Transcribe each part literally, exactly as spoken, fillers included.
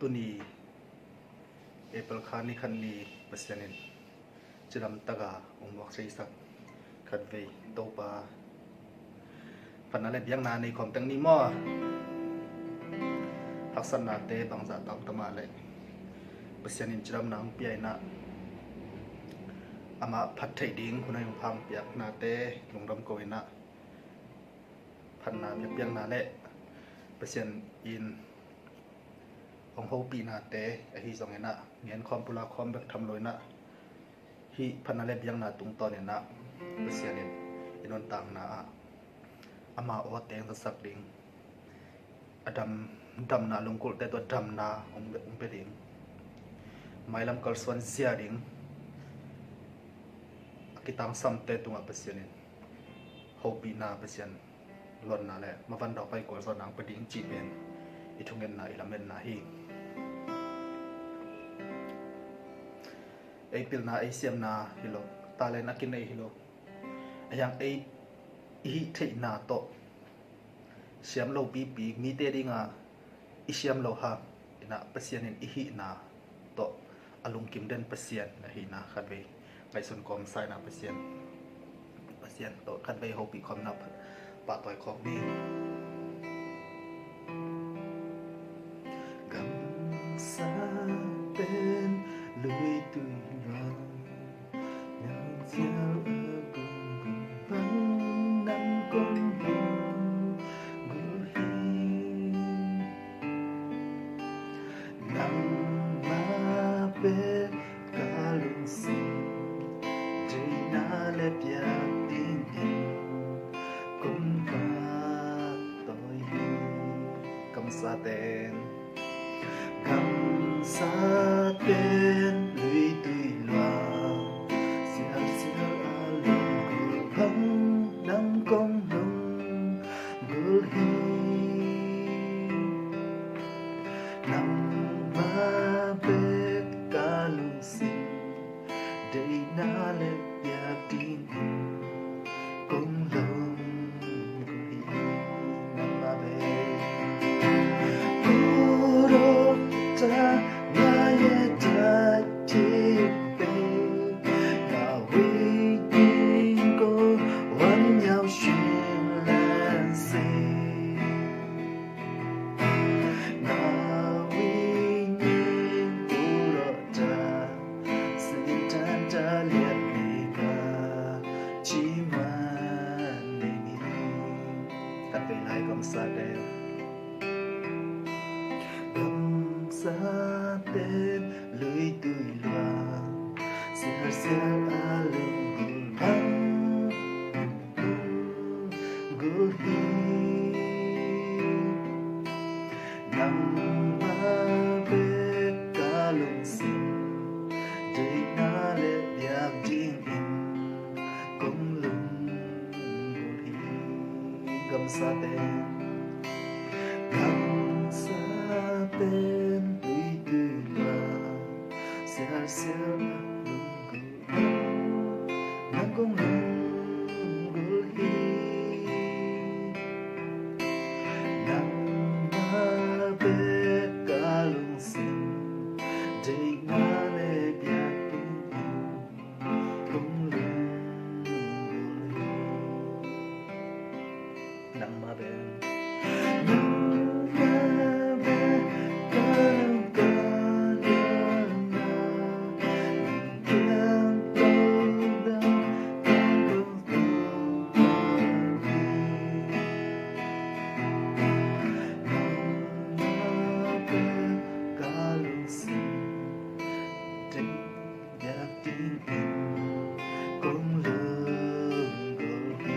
Tuni April kha ni khat ni Pasian in cidam taka ong muak theisak khatvei Topa phatna le biakna nei khawm teng ni maw? Haksatnate bangzah tamtam a leh Pasian in cidamna ong pia in ah, amah phat theih ding hun a ong pha piaknate lungdam ko in ah, phatna biakpiakna le Pasian in hong hopihnate ahi zongin ah, ngen khawm pulak khawm bek tham lo in ah, hih phatna le biakna tungtawn in ah Pasian in i nuntakna ah ama aw teng zasak ding, a dam, damna, lungkulhte tawh damna ong, ong pia ding, mailam kalsuan zia ding, a kitangsamte tungah Pasian in hopihna, Pasian lotna le mavan dawk pai kualzawhna ong pia ding cih pen i thungetna, i lametna hi. Ei pilna, ei siamna hi lo, talent a kinei hi lo, a hiang ei i hih theihna tawh siam lo pipi, mite dinga i siam lo hang in ah Pasian in i hihna tawh a lungkim den Pasian ahihna khatvei ngaihsun kawmsa in ah Pasian, Pasian tawh khatvei hopih khawm in ah pahtawi khawm ni. Gamsa pen lui tui luang, nang ziau a gum gum bang, nang kong lunggulh hi. Nangmah bek ka lungsim, deihna le biak dingin kong pahtawi hi. Gamsa pen, gamsa pen lui tui luang, sialsial a lunggulh bang, nang kong lunggulh hi. Nangmah bek ka lungsim, deihna le biak dingin kong lunggulh hi. Nangmah bek. Kudota maye taite pe, na wei ning ko wan yau shin lan se. Na wei ning kudota, Satan ta liat ni ka ci man ni ni. Khatvei lai gamsa pen. Gamsa pen lui tui luang, sialsial a lunggulh bang, lunggulh hi. Nangmah bek ka lungsim, deihna le biak dingin kong lunggulh hi. Gamsa pen, gamsa pen lui tui luang, sialsial a lunggulh bang, nang kong lunggulh hi. Nangmah bek ka lungsim, deihna le biak dingin kong lunggulh hi. Nangmah bek, nangmah bek ka lungka, nangmah bek ka lungka, nangmah bek ka lungsim, deih biak dingin kong lunggulh hi.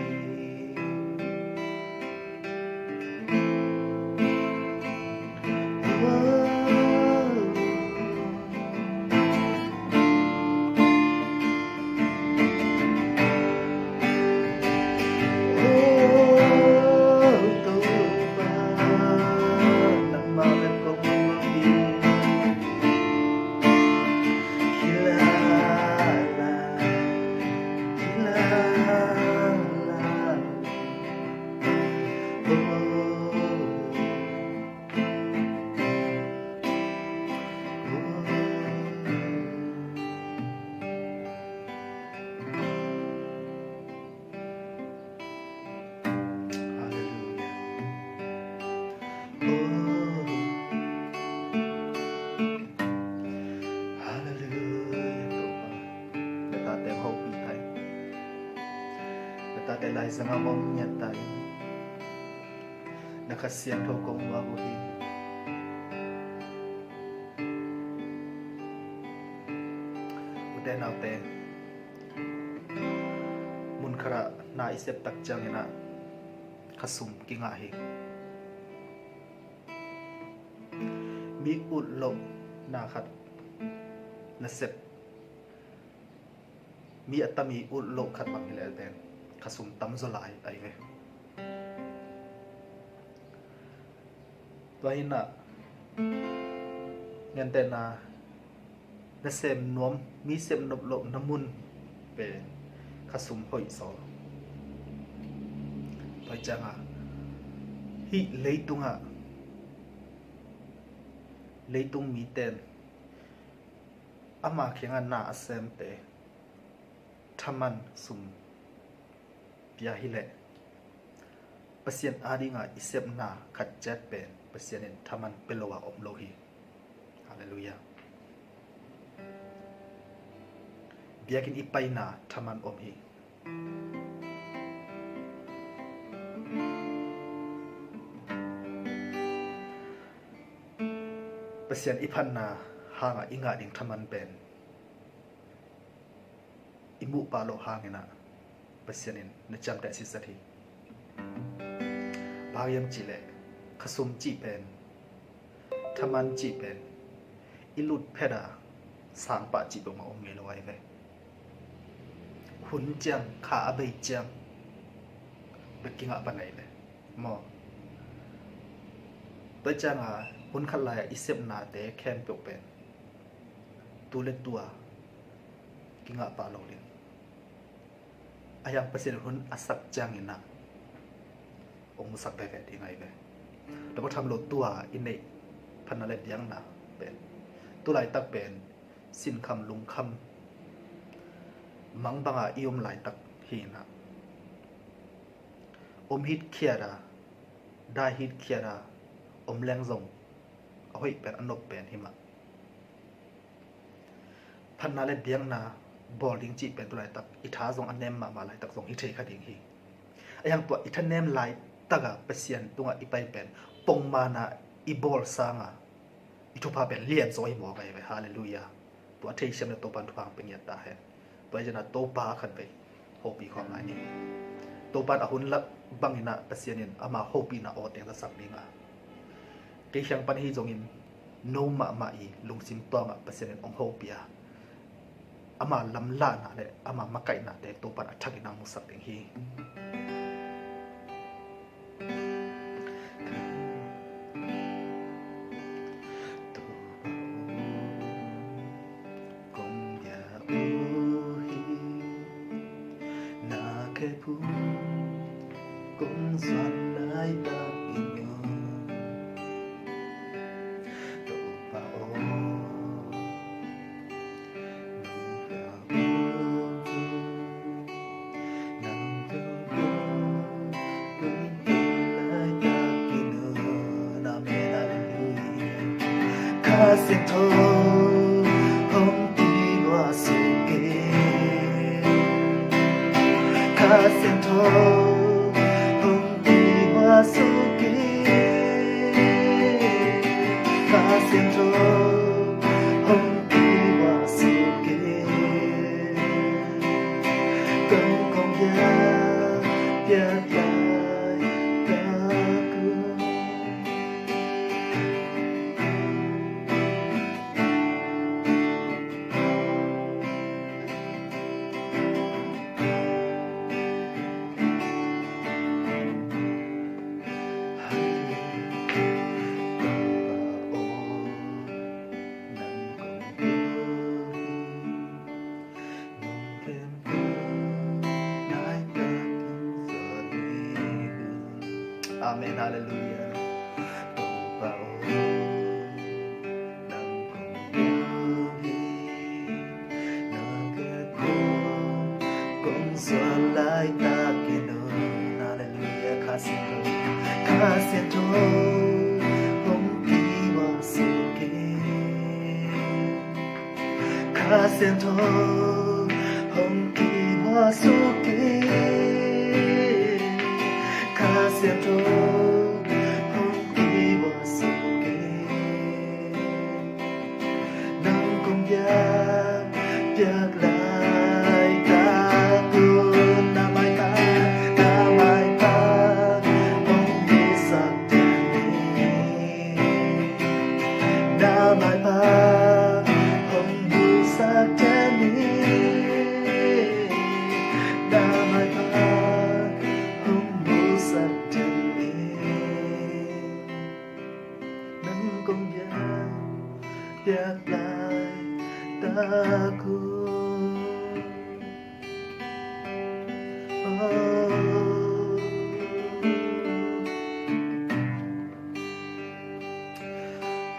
Te laizangah om ngiat ta in, na Kha Siangtho kong muak uh hi. Ute naute, mun khatah na i sep tak ciangin ah khasum kingah hi. Mi ut loh na khat na sep, mi a tam i ut loh khat bang hi leh pen khasum tam zaw lai ahi ve. Tua hi in ah, gentehna, na sem nuam, mi sem nop loh na mun pen khasum hoih zaw. Tua ciangah hih leitungah, leitung miten ama kiangah na a semte thaman sum pia hi leh, Pasian adingah i sepna khat ciat pen Pasian in thaman pia lo a om lo hi. Halleluiah. Biakinn i paina thaman om hi. Pasian i phatna hangah i ngah ding thaman pen i muh pah loh hangin ah Pasian in na ciamteh sitset hi. Bang hang hiam cih leh, khasum cih pen, thaman cih pen i lut phet a sang pah cih peuhmah om ngei lo ahi ve. Hun ciang, kha a bei ciang bek kingah pan ahi ve maw. Tua ciangah hun khat lai-ah i sepnate khempeuh pen tu le tu-a kingah pah lo ding. A hiang Pasian hun a sak ciangin ah hong musak veve ding ahi ve. Tua bek tham lo, tua i neih phatna le biakna pen, tu laitak pen sinkham lungkham mangbanga i om laitak hi in ah, om hitkhiat a, dai hitkhiat a om leng zong a hoih pen, a nop pen hi mah. Phatna le biakna bawl ding cih pen tu laitak i tha zong a nem mahmah laitak zong hi thei kha ding hi. A hiang tua i thanem laitak a Pasian tungah i pai pen pongman a i bawl sanga i thupha pen lian zaw hi mawk ahi ve. Halleluiah. Tua a theisiam le Topa'n thupha hong pia ngiat ta hen. Tua hi ciangin ah Topa khatvei hopih khawm lai ni. Topa'n a hun lak bangin ah Pasian in ama hopihna aw teng zasak ding a, kei kiang pan hi zongin no mahmah i lungsim tawngah Pasian in hong hopih a, ama lamlahna le ama makaihnate Topa'n a thakin hong musak ding hi. Kong bia uh hi, na kep hun kong zuan laitakin uh, Topa aw, nong bia uh hi. Kha Siangtho hong kimuak suk in. Kha Siangtho hong kimuak suk in. Kha Siangtho hong kimuak suk in. Kong kong biak, biak laitak uh. Amen. Halleluiah. Topa aw, nang kong bia uh hi, na kep hun kong zuan laitakin uh. Halleluiah. Kha Siangtho, Kha Siangtho hong kimuak suk in. Kha Siangtho hong kimuak suk in. Siangtho hong kibawlsak in, nang kong biak, biak laitak un. Na maipha, na maipha hong busak ciat ni. Na maipha hong busak ciat ni. Na maipha hong busak ciat ni. Nang kong biak, biak laitak un. Oh.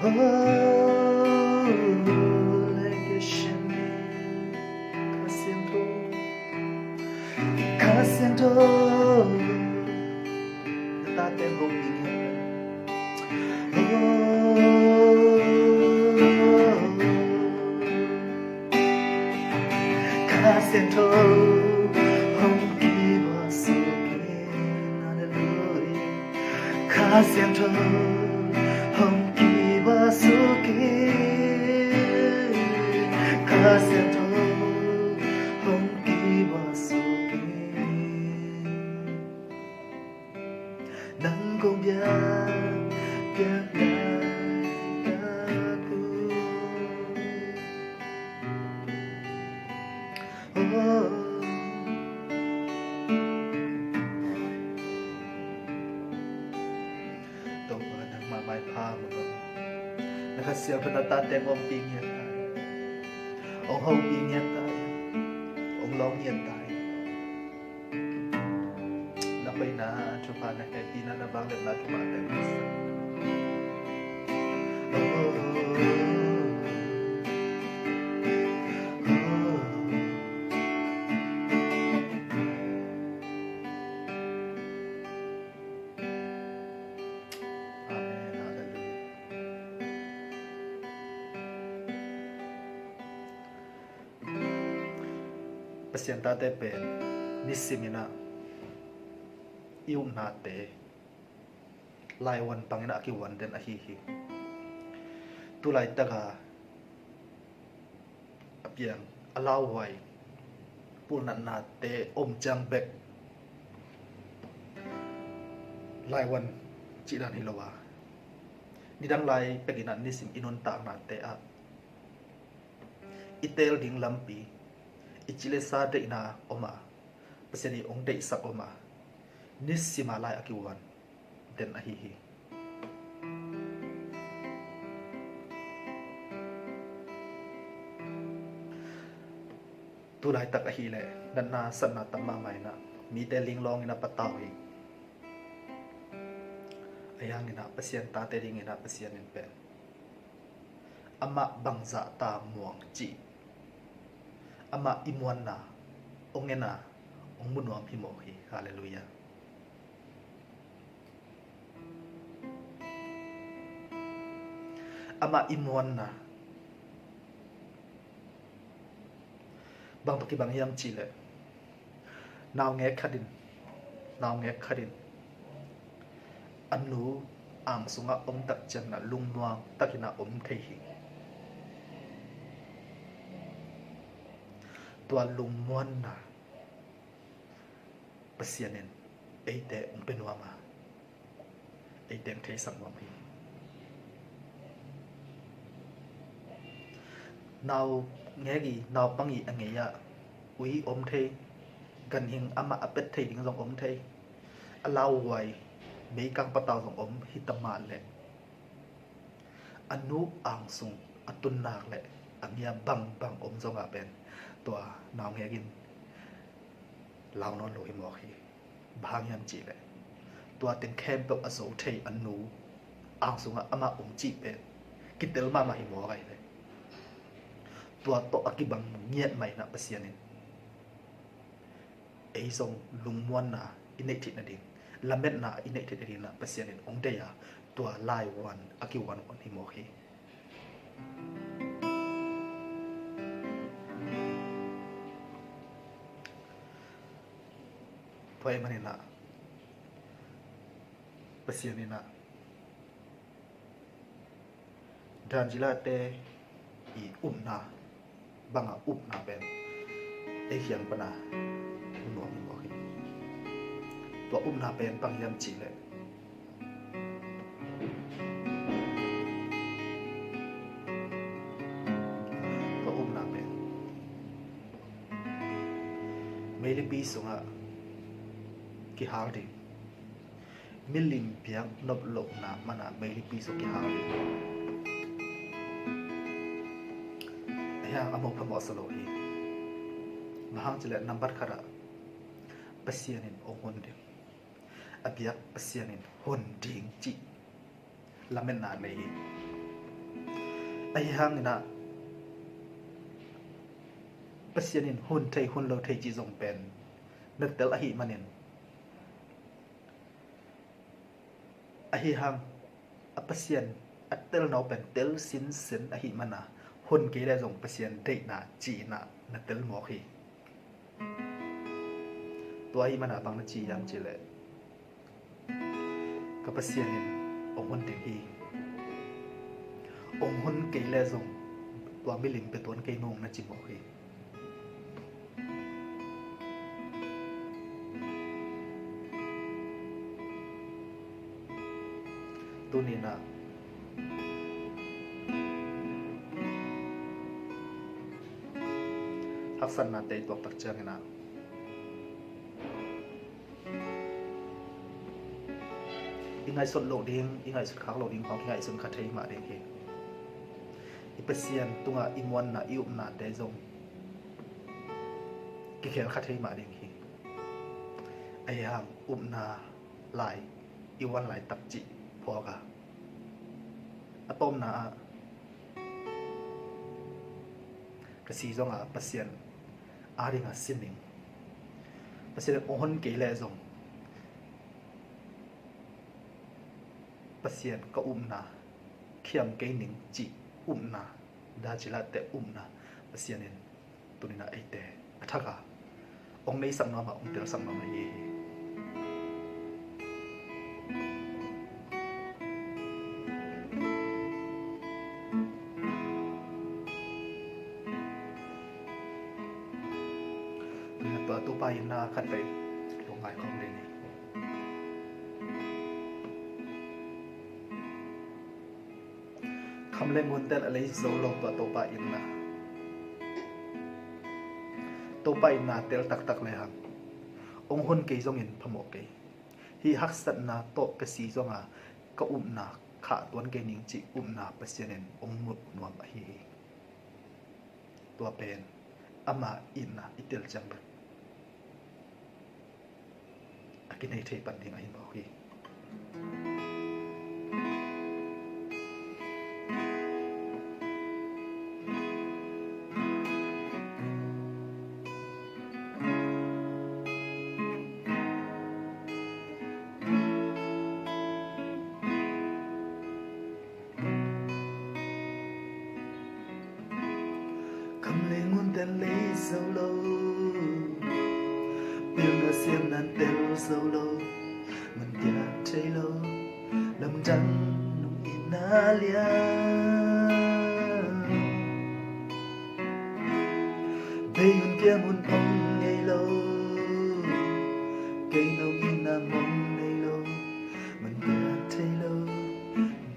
Oh, like a shame. Kha Siangtho, Kha Siangtho, na tate hong pi ngiat. Oh, Kha Siangtho hong kibawlsak in. Hallelujah. Kha Siangtho hong kibawlsak in. Kha Siangtho hong kibawlsak in. Nang kong biak, biak laitak un. Oh. Topa, nangmah maipha hong, na Kha Siangtho na tate hong ompih ngiat ta in. Hong hopih ngiat ta in. Hong lawng ngiat ta in. Na hoihna, thupha, na hehpihna, na vangliatna thupha teng. Amen. Hallelujah. Pasian tate pen nisim in ah i uknate laivuan bangin ah a kivuan den ahi hi. Tulaitak a a piang, a lauhuai, pulnatnate om ciang bek laivuan cih dan hi lo a, nidang lai pek in ah nisim i nuntaknate ah i teel ding lampi, i ci le sa deihna om a, Pasian in hong deihsak om a, nisim a lai a kivuan den ahi hi. Tulaitak ahih leh natna satna tam mahmah in ah, mite linglawng in ah patau hi. Ahi hangin ah Pasian tate dingin ah Pasian in pen amah bangzah ta muang cih, amah i muanna hong en a, hong mu nuam hi mawk hi. Halleluiah. Amah i muanna bang tawh kibang hiam cih leh, naungek khat in, naungek khat in a nu ang sungah om tak ciangin ah lungmuang takin ah om thei hi. Tua lungmuanna Pasian in eite hong pia nuam a, eite hong theisak nuam hi. Naungek i, naupang i a ngei ah ui om thei, ganhing amah a pet thei ding zong om thei, a lauhuai meikang patau zong om hi ta mah leh, a nu ang sung a tun nak leh a ngia bangbang om zong a pen tua naungek in lau nawn lo hi mawk hi. Bang hang hiam cih leh, tua teng khempeuh a zo thei a nu ang sungah amah om cih pen kitel mahmah hi mawk ahi leh, tua tawh a kibang ngiat mah in ah Pasian in ei zong lungmuanna i neih theih nading, lametna i neih theih nading in ah Pasian in hong deih a, tua laivuan a kivuan hi mawk hi. Tua ahih manin ah Pasian in ah Daniela te i upna banga upna pen ei kiang pana nuam in mawk hi. Tua upna pen bang hiam cih leh, tua upna pen meilipi sungah kihal ding, milim biak nop lohna mana meilipi sung kihal ding. Ahi hang a mawh phamawh sa lo hi. Bang hang cih leh nambat khatah Pasian in hong hun ding, a biak Pasian in hun ding cih lametna nei hi. Ahi hangin ah Pasian in hun thei hun lo thei cih zong pen na tel ahih manin, ahi hang a Pasian a telna uh pen tel sinsen ahih mana hun kei leh zong Pasian deihna cihna na tel mawk hi. Tua ahih mana bang na ci hiam cih leh, ka Pasian in hong hun ding hi. Hong hun kei leh zong tua milim pia tuan kei nung na ci mawk hi. Tuni-in ah haksatnate i tuak tak ciangin ah i ngaihsut loh ding, i ngaihsut khak loh ding khawng kingaihsun kha thei mah ding hi. I Pasian tungah i muanna, i upnate zong kikhel kha thei mah ding hi. Ahi hang upna lai, i uan laitak cih phawk a, a tawpna ah ka si zongah Pasian adingah si ning. Pasian hong hon kei leh zong Pasian ka upna khiam kei ning cih upna, Daniela te upna Pasian in tuni-in ah eite a thak a hong neisak nuam a, hong telsak nuam ahi hi. Tuni-in ah tua Topa itna khat vei lungngai khawm ding hi. Kham le ngunte in a lei zo lo tua Topa itna. Topa itna tel taktak lehang hong hon kei zongin phamawh kei. Hih haksatna tawh ka si zonga ka upna khah tuan kei ning cih upna Pasian in hong mut nuam ahi hi. Tua pen ama itna i tel ciang bek a kinei thei pan ding ahi mawk hi. Kham le ngunte in lei zo lo, pilna siamna in tel zo lo, man piak thei lo, lamdang nong itna liang. Bei hun kiam hun ong ngei lo, kei nong itna mong nei lo, man piak thei lo,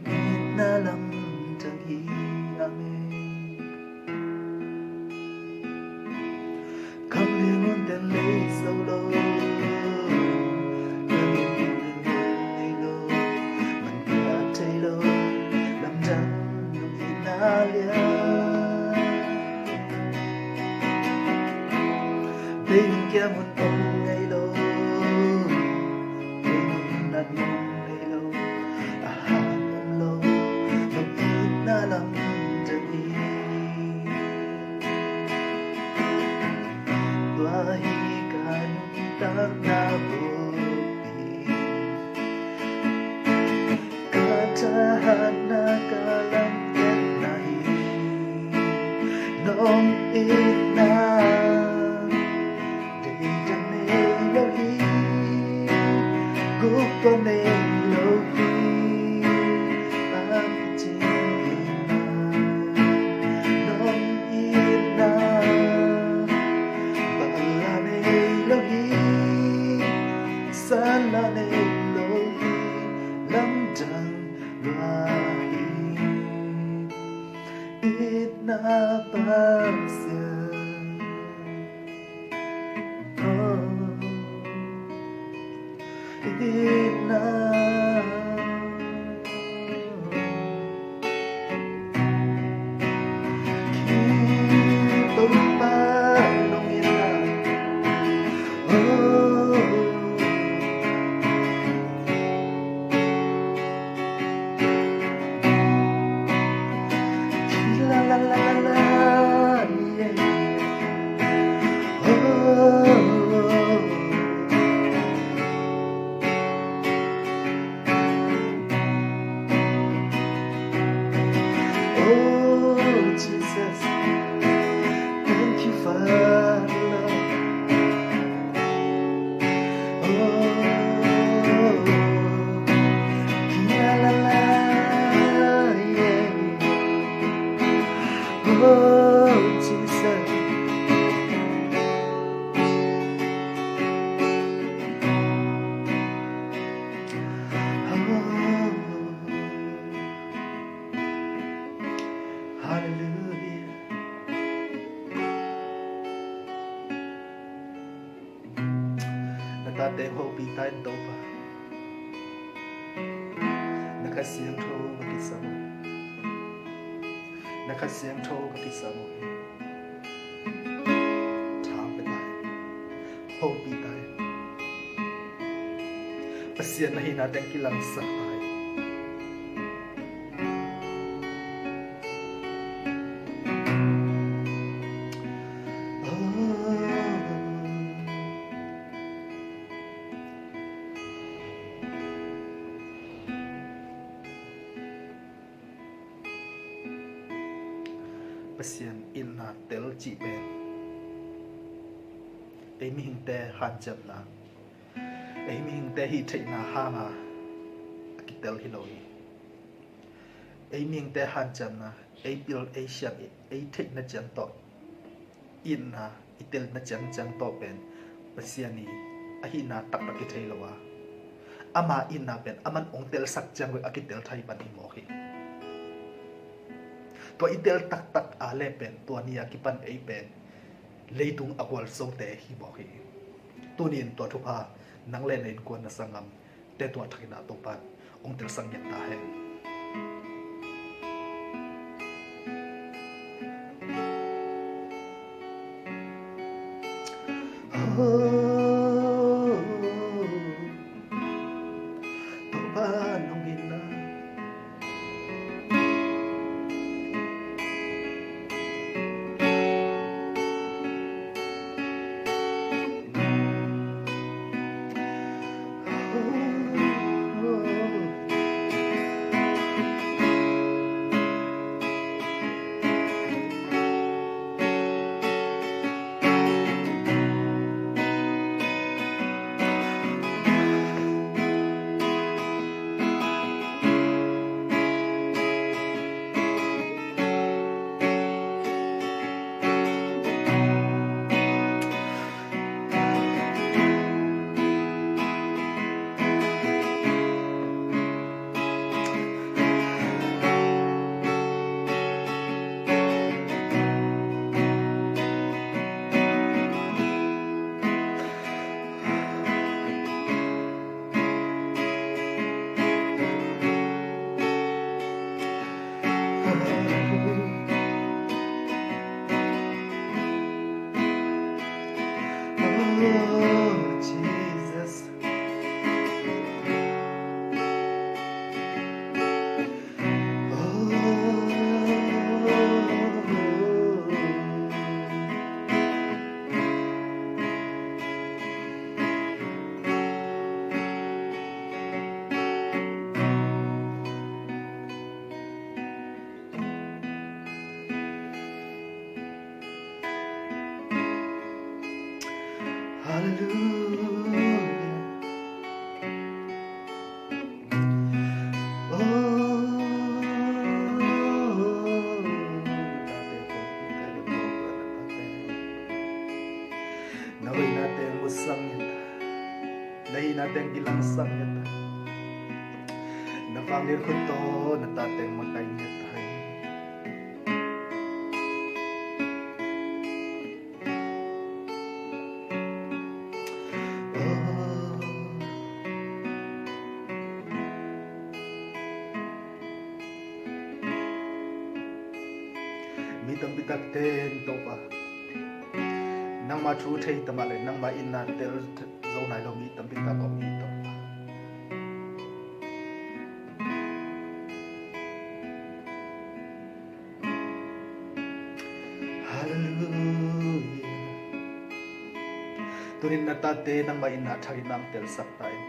itna lamdang hi. Amen. Kham le ngunte in lei zo lo, kei nong itna mong nei lo, man piak thei lo, lamdang nong itna liang. Bei hun kiam hun ong ngei lo, kei nong itna mong nei lo, a hat om lo, nong itna lamdang hi. Tua hi ka nuntakna bup hi. Ka thahatna ka lampianna hi, nong itna deih ka nei lo hi, guk tawh nei lo Hallelujah. Na tate hopih ta in Topa. Na Kha Siangtho ka kisam uh hi. Na Kha Siangtho ka kisam uh hi. Tha pia ta in. Hopih ta in. Pasian na hihna teng kilangsak ta in. Pasian itna tel cih pen ei mihingte hanciamna, ei mihingte hih theihna hanga a kitel hi lo hi. Ei mihingte hanciamna, ei pil, ei siam, ei theihna ciang tawh, itna i telna ciangciang tawh pen Pasian i a hihna taktak i thei lo a, ama itna pen aman ong telsak ciang vek a kitel thei pan hi mawk hi. Tua i tel taktak a le pen tua ni a kipan ei pen leitung a gualzote hi mawk hi. Tuni in tua thupha nang le na innkuan na sanggamte tungah thak in a Topa'n ong telsak ngiat ta hen. Topa'n ong hinna. Oh, Jesus. Hallelujah. Oh, na hoihna teng musak ngiat, na hihna teng kilangsak ngiat, na vanglian khut tawh na ta teng makaih ngiat ta hen. Mi tampi takte in Topa, nangma thu thei ta mah le nangma itna tel zo nai lo mi tampi tak om hi Topa. Hallelujah. Tunin na tate nangmah in na thak in nang telsak ta in.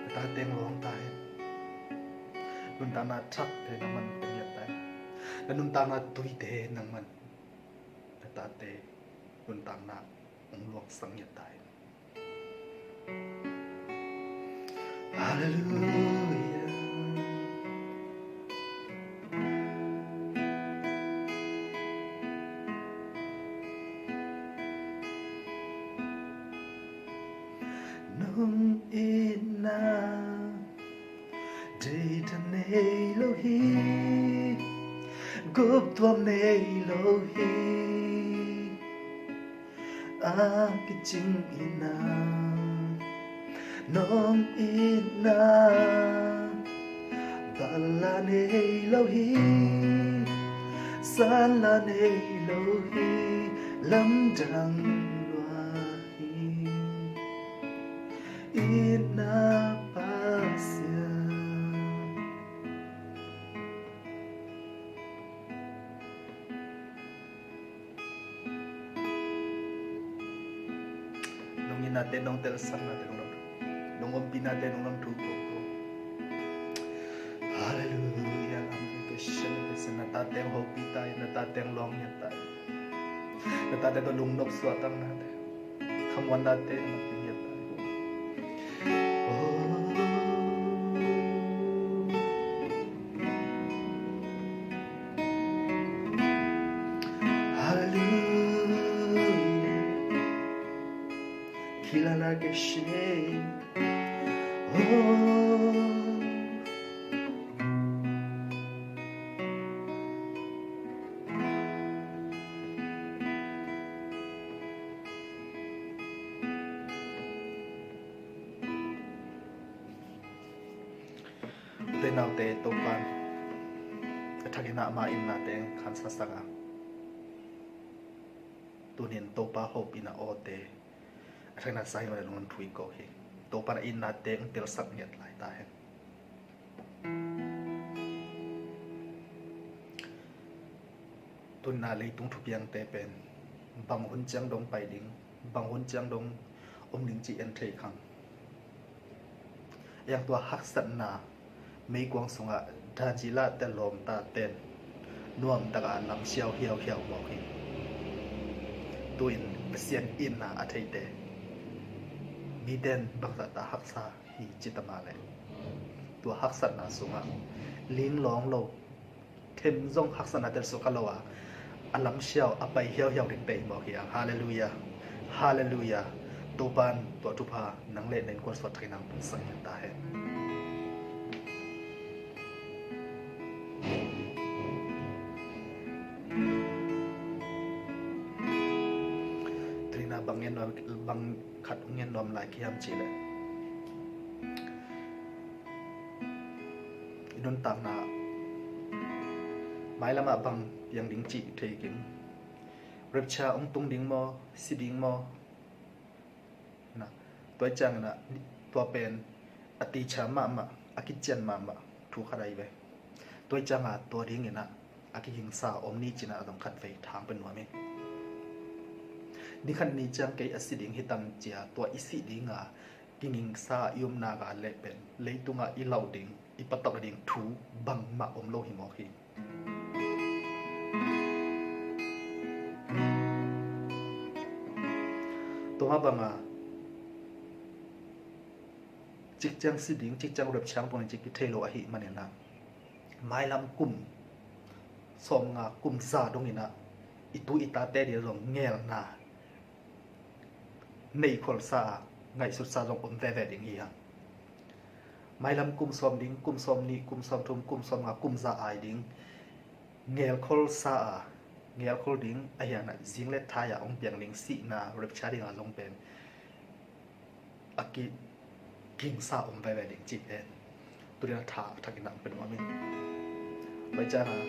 Na tate ngawng ta in. Nuntakna thak thei na man Na nuntakna tuite nangman na tate nuntakna hong luangsak ngiat ta hen. Halleluia. Nong itna deihdan nei lo hi, guptuam nei lo hi. A kicing itna, nong itna, bal la nei lo hi, san la nei lo hi, lamdang lua hi. Itna Pasian. Nong itnate, nong telsaknate, nong lam, nong ompinate, nong lam thu ko ko. Halleluia. Amen. Kesen, kesen. Na tate hong hopih ta in, na tate hong lawng ngiat ta in. Na tate tawh lungnop suahtaknate, khamuannate na pia ngiat ta in. Oh. Halleluia. Kilala ke she. Oh. Ute naute, Topa'n a thakin ah ama itnate khansasak a, tunin Topa hopihna awte a thakin ah sa hi mah leh lungdam thu i ko hi. Topa'n a itnate hong telsak ngiat lai ta hen. Tuni-in ah leitung thupiangte pen bang hun ciang dong pai ding, bang hun ciang dong om ding cih en thei kha. Ahi hang tua haksatna meikuang sungah Daniel-te lawmtaten nuamtak a lam siau hiauhiau mawk hi. Tu-in Pasian itna a theite miten bangzah ta haksa hi ci ta mah leh, tua haksatna sungah linglawng lo, them zong haksatnate suak kha lo a, a lam siau a pai hiauhiau dingte hi mawk hi hang. Halleluia. Halleluia. Topa'n tua thupha nang le na innkuan suah thakin ah hong puaksak ta hen. Tuni-in ah bang ngen nuam, bang khat hong ngen nuam lai ka hiam cih leh, i nuntakna mailam ah bang piang ding cih thei keng. Rapture hong tung ding maw, si ding maw? Na, tua ciangin ah tua pen a teacher mahmah, a kician mahmah thu khat ahi ve. Tua ciangin ah tua dingin ah a kigingsa om ni ci-in ah zong khatvei thang pia nuam ing. Ni khat ni ciang kei a si ding hi tang ci-a tua i si ding a kigingsa i om nak leh pen leitungah i lauh ding, i patauh ding thu bangmah om lo hi mawk hi. Tua mah bangin cikciang si ding, cikciang rapture tung ding cih kithei lo ahih manin ah, mailam kum sawmnga, kum za dongin ah i tu i tate ading zong ngelna neih kholsa a, ngaihsutsa zong om veve ding hi hang. Mailam kum sawm ding, kum sawmnih, kum sawmthum, kum sawmnga, kum za ai ding, ngelkholsa a, ngelkhol ding, ahi hang ah zing le thai a hong piang ding sihna, rapture ding a zong pen a kigingsa om veve ding cih pen tuni-in ah tha a thakin ah hong pia nuam ing. Tua ciangin ah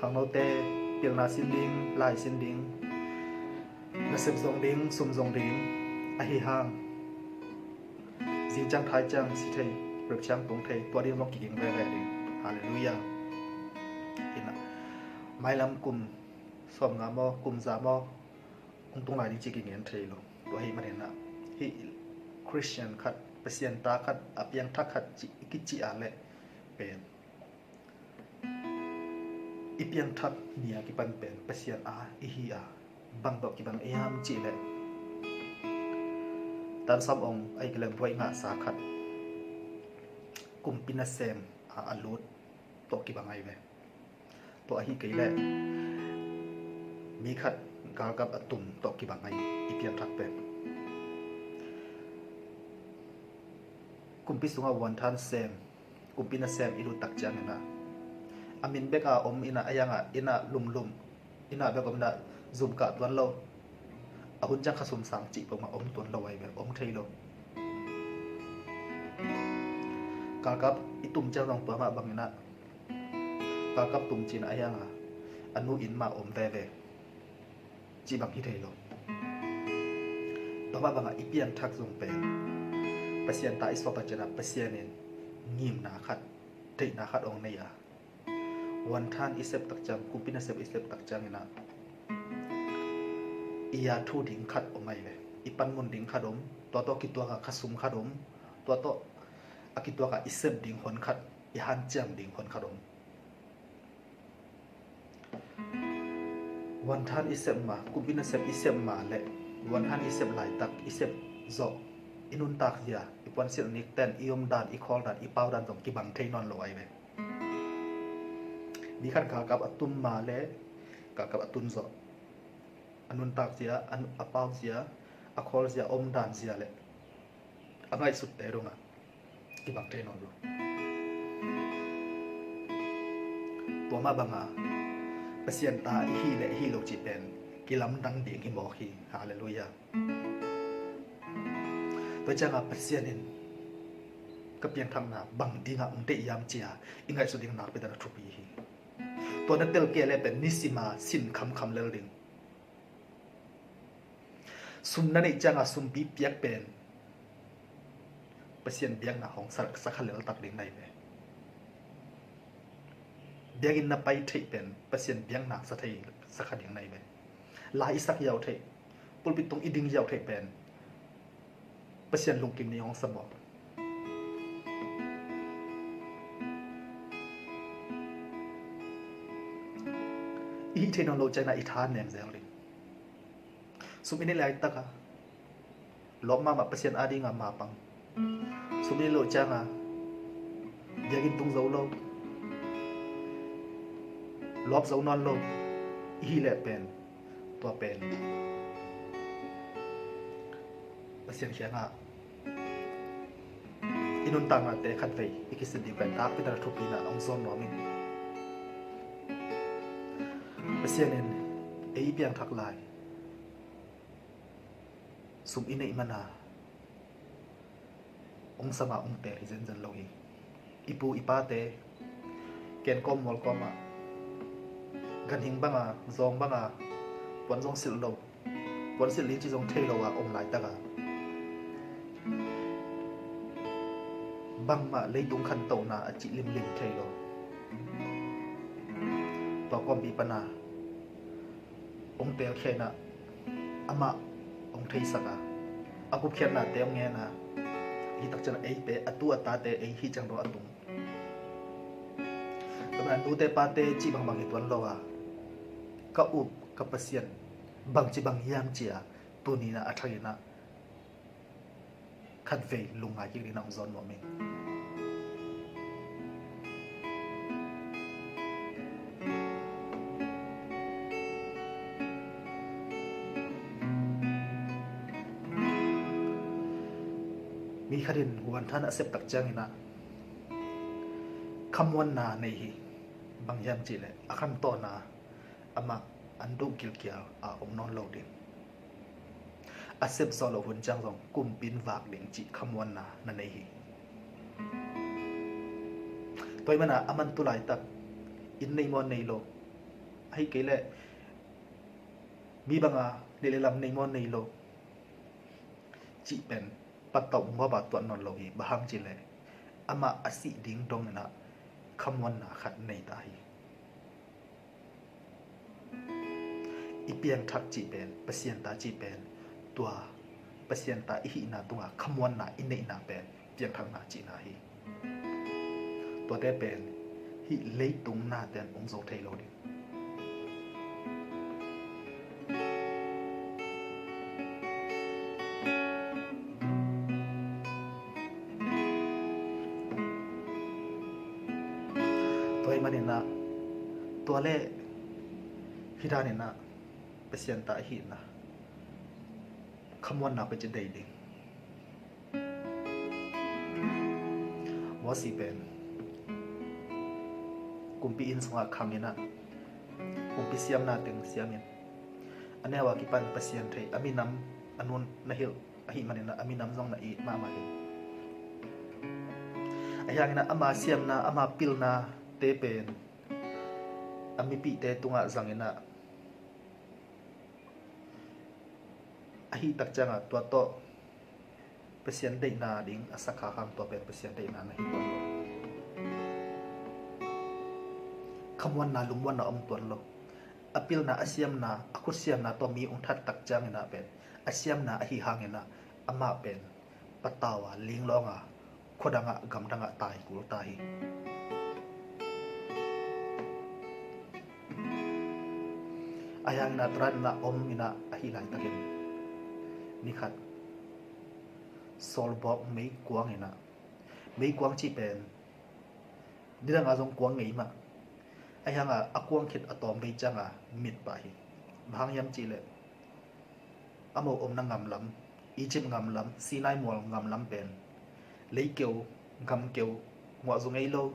khangnote pilna sin ding, lai sin ding, nasep zong ding, sum zong ding, ahi hang zing ciang thai ciang si thei, rapture tung thei, tua ding zong kiging veve ding. Halleluia. Hi-in ah mailam kum sawmnga maw, kum za maw, hong tung lai ding cih kingen thei lo. Tua ahih manin ah hih Christian khat, Pasian ta khat, a piangthak khat cih i kicih a leh pen, I piangthak ni a kipan pen Pasian a i hi a, bang tawh kibang hiam cih leh, tan sawm ong, ahih kei leh buaih ngahsa khat, kumpi nasem a a lut tawh kibang ahi ve. Tua ahih kei leh mi khat galkap a tum tawh kibang ahi, i piangthak pen. Kumpi sungah vuanthan sem, kumpi nasem i lut tak ciangin ah, a min bek a om in ah, a yang ah in ah lumlum, in ah bek om in ah, zum kah tuan lo, a hun ciang khasum sang cih peuhmah om tuan lo ahi ve, om thei lo. Galkap i tum ciang zong tua mah bangin ah, galkap tum ci-in ah, a yang ah a nu inn mah om veve cih bang hi thei lo. Tua mah bangah i piangthak zong pen Pasian ta i suak tak ciangin ah, Pasian in ngimna khat, deihna khat hong nei a, vuanthan i sep tak ciang, kumpi nasem i sep tak ciangin ah, i a thu ding khat om ahi ve. I panmun ding khat om, tua tawh kituak a khasum khat om, tua tawh a kituak a i sep ding hon khat, i hanciam ding hon khat om. Vuanthan i sep ma, kumpi nasem i sep ma leh, vuanthan i sep laitak, i sep zawh, i nuntak zia, i puansilh nikten, i omdan, i khawldan, i paudan zong kibang thei nawn lo ahi ve. Mi khat galkap a tum ma leh, galkap a tun zawh, a nuntak zia, a, a pau zia, a khawl zia, a omdan zia leh a ngaihsutte dongah kibang thei nawn lo. Tua mah banga Pasian ta i hi leh i hi lo cih pen kilamdang ding hi mawk hi. Halleluiah. Tua ciangah Pasian in ka piangthakna bang dingah hong deih hiam ci-a i ngaihsut ding nakpi takin a thupi hi. Tua na tel kei leh pen nisima sin khamkham lel ding. Sum na neih cianga sumpi piak pen Pasian biakna hong sa, sakha leltak ding na hi ve. Biakinn na pai theih pen Pasian biakna sa thei, sakha ding na hi ve. La i sak ziau theih, pulpit tung i ding ziau theih pen Pasian lungkim ni hong sa mawk. I hih theih nawn loh ciangin i tha nem zel ding. Sum i neih laitak a lawp mahmah, Pasian adinga mapang. Sum i neih loh cianga biakinn tung zo lo, lawp zo nawn lo i hih leh pen, tua pen Pasian kiangah i nuntaknate khatvei i kisin ding pen nakpi takin a thupi in hong zawn nuam ing. Pasian in ei i piangthak lai, sum i neih mana hong sam a hong teel hi zenzen lo hi. I pu i pate kenkawm mualkawm ah, ganhing banga, zawng banga, puan zong silh lo, puan silh ding cih zong thei lo a om laitak a, bangmah leitung khantohna a cih limlim thei lo. Tua kawmpi pana hong teelkhiat in amah hong theisak a, a gupkhiatnate hong ngen a, hih takciang eite, a tu a tate, ei hih ciang dong a tung. Tua manin nute pate cih bangbang hi tuan lo a, ka up ka Pasian bangci bang hiam ci-a tuni-in a thak in khatvei lungngai kik dingin hong zawn nuam ing. Mi khat in vuanthan a sep tak ciangin khamuanna nei hi. Bang hiam cih leh a khantawhna amah an duh gilkial a om nawn lo ding. A sep zawh loh hun ciang zong kumpi in vak ding cih khamuanna na nei hi. Tua ahih manin aman tu laitak inn nei maw nei lo, ahih kei leh mi banga neih le lam nei maw nei lo cih pen patauh mawh a tuat nawn lo hi. Bang hang cih leh amah a sih ding dongin khamuanna khat nei ta hi. I piangthak cih pen, Pasian ta cih pen, tua Pasian ta i hihna tungah khamuanna i neihna pen piangthakna cihna hi. Tuate pen hih leitung nate'n hong zo thei lo ding. Tua le hih danin ah Pasian ta ahihna khamuanna pia ci dei ding. Mosi pen kumpi inn sungah khangin ah kumpi siamna teng siamin a neu a kipan Pasian thei, a minam a nun na hilh ahih manin ah a minam zong na it mahmah hi. Ahi hangin ah ama siamna, ama pilna te pen a mipihte tungah zangin ah ahih tak ciangah tua tawh Pasian deihna ding a sakha hang tua pen Pasian deihna na hi tuan lo. Khamuanna lungmuanna om tuan lo. A pilna, a siamna, a khutsiamna tawh mi ung that tak ciangin ah pen a siamna ahi hangin ah amah pen patau a, ling lawng a, khuadangah gamdangah tai kul ta hi. Ahi hangin ah tua danin ah om in ah ahih laitakin nikhat sawlbawk meikuang in ah, meikuang cih pen nidang a zong kuang ngei mah. Ahi hangah a kuang khit a tawm vei ciangah mit pah hi. Bang hang hiam cihleh a mo omna ngamlam, Egypt ngamlam, Sinai mual ngamlam pen leikeu, gamkeu, nguahzu ngei lo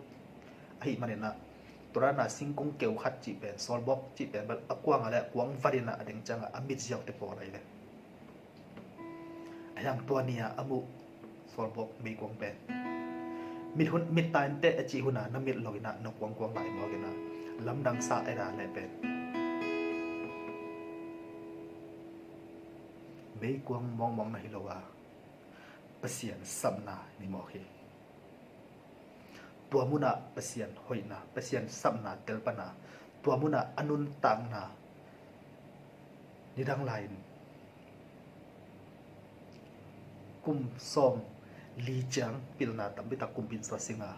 ahih manin ah tua danin ah singkung keu khat cih pen, sawlbawk cih pen bel a kuang a le kuang vat in ah a deng ciangah a mit ziau te pawl ahi ve. Ahi hang tua ni-a a muh sawlbawk meikuang pen mit hun, mit ta inteh a cih hun a na mit lo in ah na kuangkuang lai mawk in ah lamdang sa eda leh pen meikuang mawngmawng na hi lo a, Pasian sapna ni mawk hi. Tua munah Pasian hoihna, Pasian sapna telpana, tua munah a nuntakna nidang lai-in kum sawm li ciang pilna tampitak kumpi in sa singa,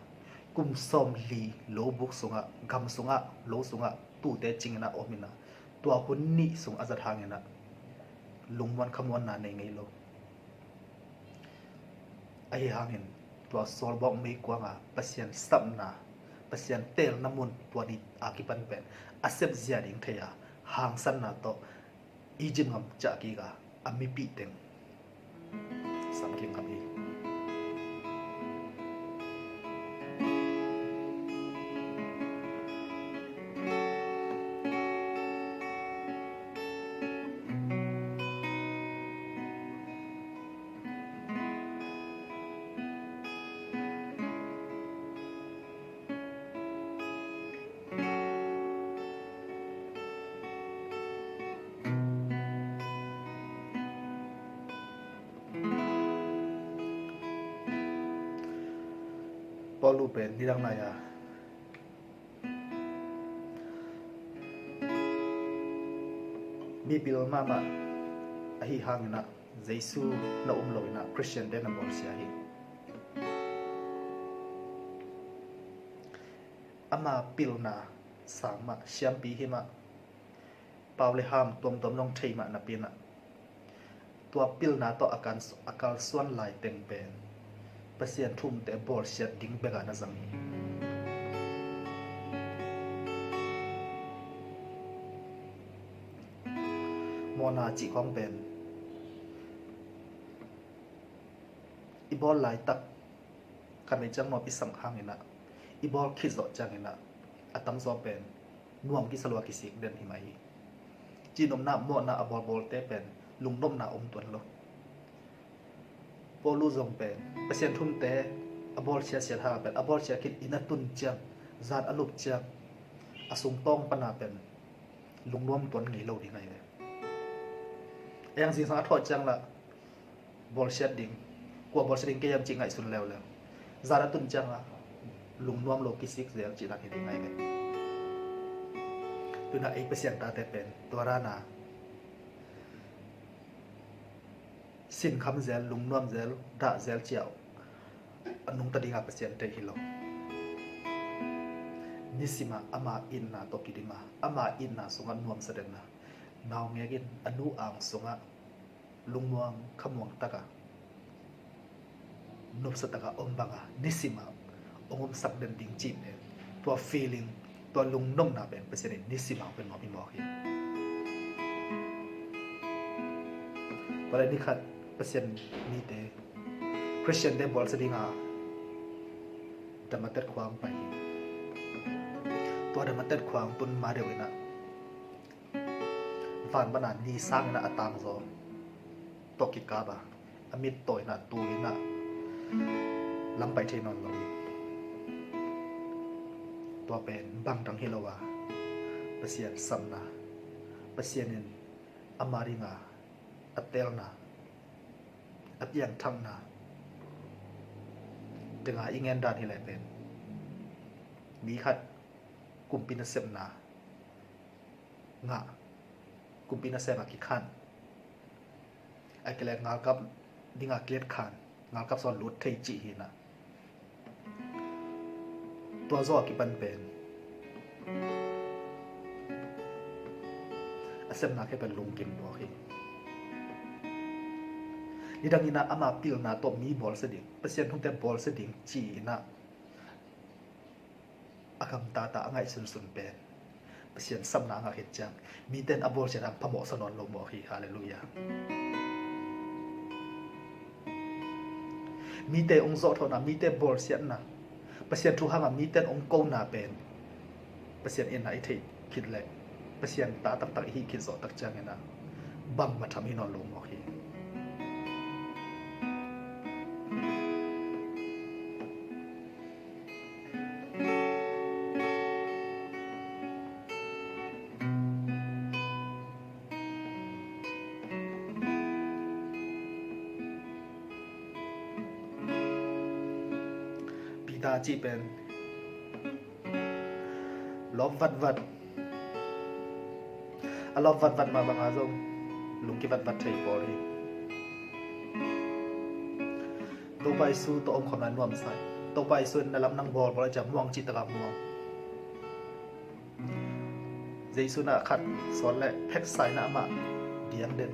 kum sawm li lo buk sungah, gam sungah, lo sungah tuute cingin a om in ah, tua hun nih sung a zat hangin ah lungmuan khamuanna nei ngei lo. Ahi hangin tua sawlbawk meikuanga Pasian sapna, Pasian teelna mun tua ni a kipan pen a sep zia ding thei a, hangsanna tawh Egypt ngam ciah kik a, a mipih teng sam kik ngam hi. Paulu pen nidang lai-a mipil mahmah ahi hangin ah Jesu na um lo in ah Christian te na bawlsia hi. Ama pilna sang mah, siampi hi mah, pau le ham tuamtuam zong thei mah napi in ah tua pilna tawh a kan, a kalsuan lai teng pen Pasian thu umte bawlsiat ding bekah na zang hi. Mawhna cih khawng pen i bawl laitak khatvei ciang nuam i sak hangin ah, i bawl khit zawh ciangin ah a tamzaw pen nuam kisa lua kisik den hi mah hi. Cihnopna, mawhna a bawlbawlte pen lungnopna om tuan lo. Paulu zong pen Pasian thu umte a bawlsiasiat hang pen a bawlsia khit inn a tun ciang, zan a lup ciang, a sungtawng pana pen lungnuam tuan ngei lo ding ahi ve. Eng zingsang a thawh ciang lah bawlsiat ding, kua bawlsiat ding kei hiam cih ngaihsun leuleu. Zan a tun ciang a lungnuam lo kisik zel cih dan hi ding ahi ve. Tuna ei Pasian tate pen tua rana sinkham zel, lungnuam zel, dah zel ciah a nungta dinga Pasian tei hi lo. Nisima ama itna tawh kidima, ama itna sungah nuamsa denna, naungek in a nu ang sungah lungmuang khamuang taka nopsa taka om banga nisima ong omsak den ding cih pen tua feeling, Tua lungnopna pen Pasian in nisim a hong pia nuam hi mawk hi. Tua leh ni khat Pasian mite, Khristiante bawlsia dinga Damatek khua hong pai hi. Tua Damatek khua hong tun ma deuh inah van pana ni sang inah a tangzaw tawh kikap a, a mit tawi inah tul inah lam pai thei nawn lo hi. Tua pen bangdang hi lo a, Pasian samna, Pasian in ama dinga a teelna, a piangthakna dinga i ngen dan hi leh pen mi khat kumpi nasepna ngah, kumpi nasep a kikhan, a kileh ngalkap dinga kiletkhan, ngalkap sung lut thei cih hi inah. Tua zawh a kipan pen a sepna khempeuh lungkim tuak hi. Nidang inah ama pilna tawh mi bawlsia ding, Pasian thute bawlsia ding ci inah a gamta ta a ngaihsunsun pen Pasian samna a ngah khit ciang mite in a bawlsia dan phamawhsa nawn lo mawk hi. Halleluiah. Mite hong zawhthawhna, mite bawlsiatna, Pasian thu hanga mite in hong kona pen Pasian itna i theih khit leh Pasian ta taktak i hih khit zawh tak ciang inah bangmah tham hi nawn lo mawk hi. Peter cih pen lawp vatvat, a lawp vatvat mah banga zong lungki vatvat thei pawl hi. Topa Jesu tawh omkhawm lai nuamsa hi. Topa Jesu in na lamdang bawlbawl a ciah muang cih takah muang. Jesu na khat sawn leh pheksa inah amah diang den.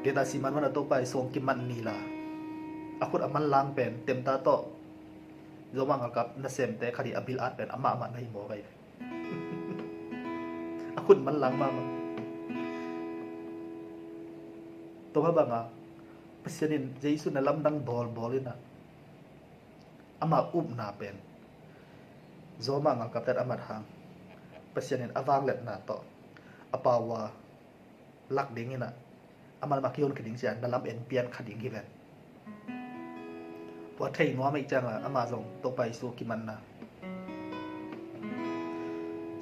Getsemane huna Topa Jesu hong kiman ni la, a khut a manlang pen temta tawh Roma ngalkap nasemte khat i a bil at pen amah amah na hi mawk hi. A khut manlang mahmah. Tua mah banga Pasian in Jesu na lamdang bawlbawl inah ama upna pen Roma ngalkapte a mat hang Pasian in a vangliatna tawh a pau a lak ding inah, a malmah kihon kha ding ciang na lam en pian kha ding hi ven. Tua thei nuam ahih cianga ama zong Topa Jesu kimanna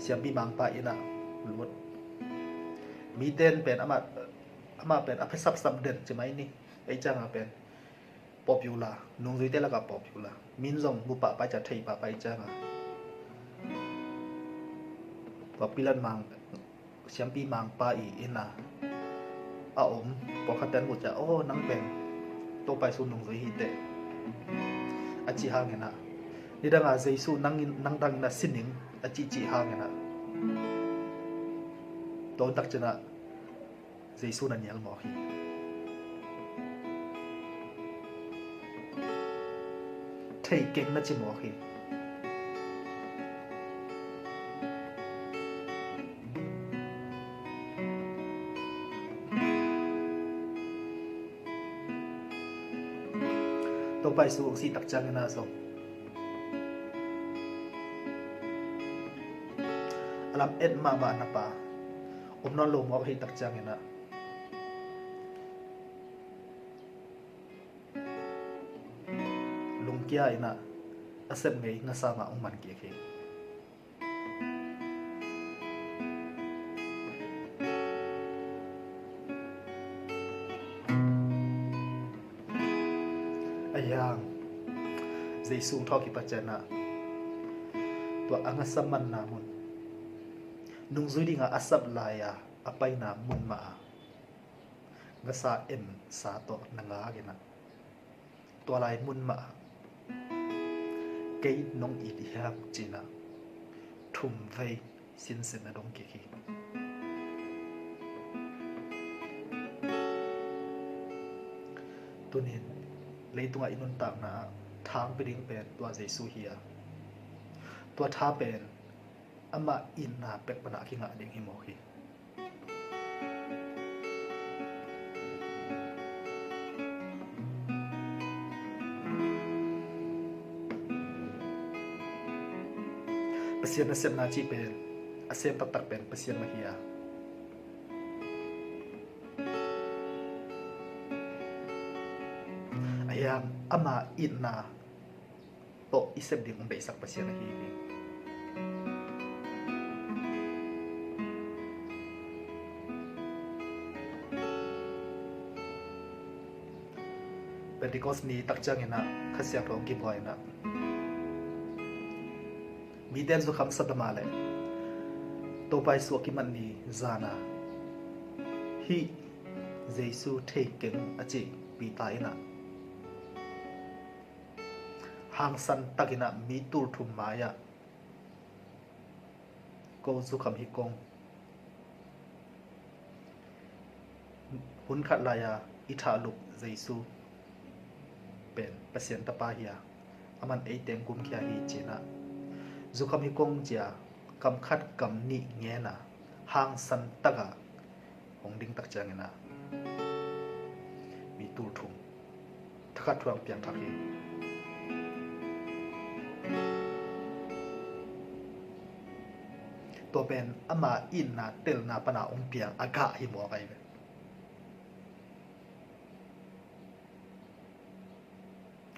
siampi mangpa inah lut. Mite in pen amah, amah pen a pha sapsap den ci mai ni. Ahih cianga pen popular, nungzuite lakah popular, min zong mu pahpah i ciang, thei pahpah i cianga tua Pilat mang, siampi mangpa i inn a a om pawlkhatte an muh ciang, "Aw, nang pen Topa Jesu nungzui hi teh," a cih hang inah, "Nidanga Jesu nang in, nang dangin a si ning," a cih cih hang inah, tua hun tak ciangah Jesu na nial mawk hi. Thei keng na ci mawk hi. Topa Jesu hong sih tak ciangin ah zong a lam et mahmah na pa om nawn lo mawk ahih tak ciangin ah lungkia in ah a sep ngei ngasa mah hong man kik hi. Ahi hang Jesu hong thawh kipat ciangin ah tua a ngasa manna mun, nungzui dingin a sap lai-a a paina mun mah ah ngasa emsa tawh na ngak in ah, tua lai mun mah ah kei nong it hiam ci-in ah thum vei sinsen na dong kik hi. Tuni-in leitungah i nuntakna ah Thang pia ding pen tua Jesu hi a, tua tha pen ama itna pek panah a kingah ding hi mawk hi. Pasian nasepna cih pen, a sem taktak pen Pasian mah hi a, ahi hang ama itna tawh i sep ding hong deihsak Pasian ahi hi. Pentecost ni tak ciangin ah Kha Siangtho hong kibuai in ah, mite in zukham sa ta mah leh Topa Jesu a kimat ni zan ah, hih Jesu thei keng a ci Peter in ah, hangsan takin ah mi tul thum mai-ah, ko zukham hi kong, hun khat lai-a i thahlup Jesu pen Pasian Tapa hi a, aman ei teng gumkhia hi, ci-in ah, zukham hi kong ci-a kam khat kam nih ngen a, hangsan takah hong ding tak ciangin ah, mi tul thum, thakhat thu-in piangthak hi. Tua pen ama itna telna pana hong piang a gah hi mawk ahi ve.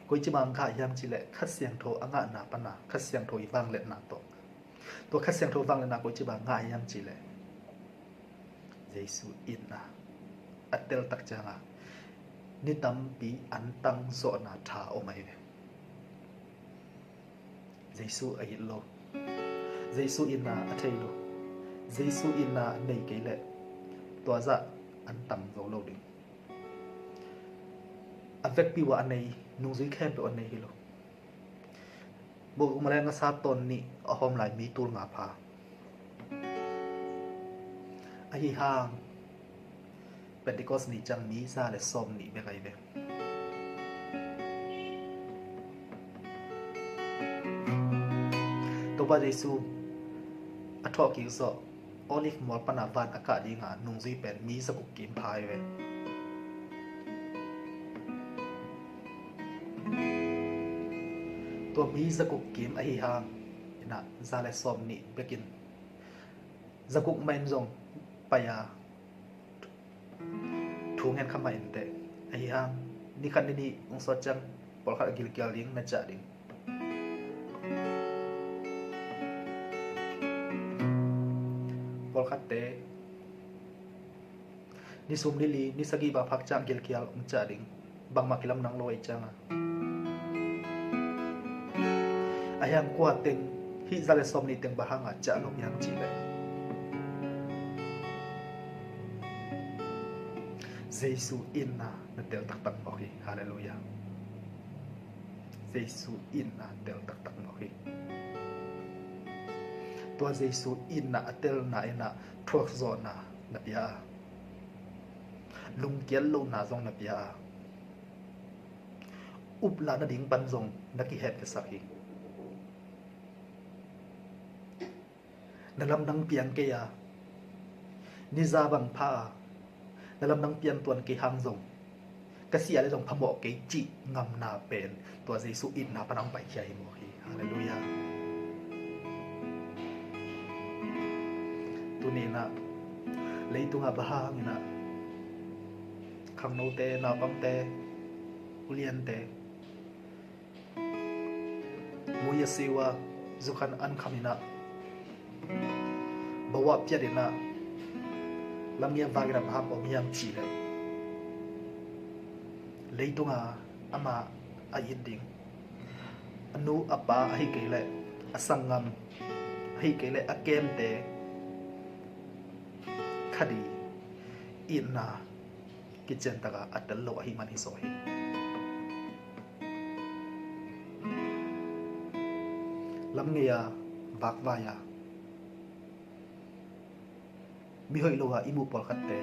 Koici bang gah hiam cih leh Kha Siangtho a ngahna pana, Kha Siangtho i vangliatna tawh. Tua Kha Siangtho vangliatna koici bang gah hiam cih leh Jesu itna a tel tak ciangin ah ni tampi antang zawhna tha om ahi ve. Jesu a it lo, Jesu itna a thei lo, Jesu itna a nei kei leh tua zah antang zo lo ding. A vekpi-a a nei, nungzui khempeuh a nei hi lo. Bawk um leh ngasa tawn nih a hawm lai mi tul nga pha. Ahi hang Pentecost ni ciang mi za le sawm nih bek ahi ve. Topa Jesu a thawhkik zawh Olive mual pana van a kah dinga nungzui pen mi zaguk kim pha hi ve. Tua mi zaguk kim ahi hang in ah za le sawm nih bekin, zaguk mah in zong pai a, thu ngen kha mah inteh. Ahi hang ni khat ni nih hong sawt ciang pawlkhat a gilkial ding, na ciah ding. Pawlkhatte ni sum ni li, ni sagih bang phak ciang gilkial hong ciah ding. Bangmah kilamdang lo ahih ciangin. Ahi hang kua teng hih za le sawm nih teng bang hangin ciah lo hiam cih leh Jesu itna na tel taktak mawk hi. Halleluiah. Jesu itna tel taktak mawk hi. Tua Jesu itna a telna in ah thuakzawhna na pia a, lungkiat lohna zong na pia a, uplah nading pan zong na kihetvesak hi. Na lamdang piang kei a, ni za bang pha a, na lamdang piang tuan kei hang zong, ka si a leh zong phamawh kei cih ngamna pen tua Jesu itna pan hong paikhia hi mawk hi. Halleluiah. Tuni in ah leitungah bang hangin ah khangnote, naupangte, uliante, mui a siu a, zukhan an kham in ah, bawah piat in ah, lamngia vak in ah bang hang om hiam cih leh, leitungah ama a it ding, a nu a pa ahih kei leh a sanggam, ahih kei leh a kemte khadi itna kician takin a tel lo ahih man hi zaw hi. Lamngei a, vakvai a, mi hoih lo a i muh pawlkhatte,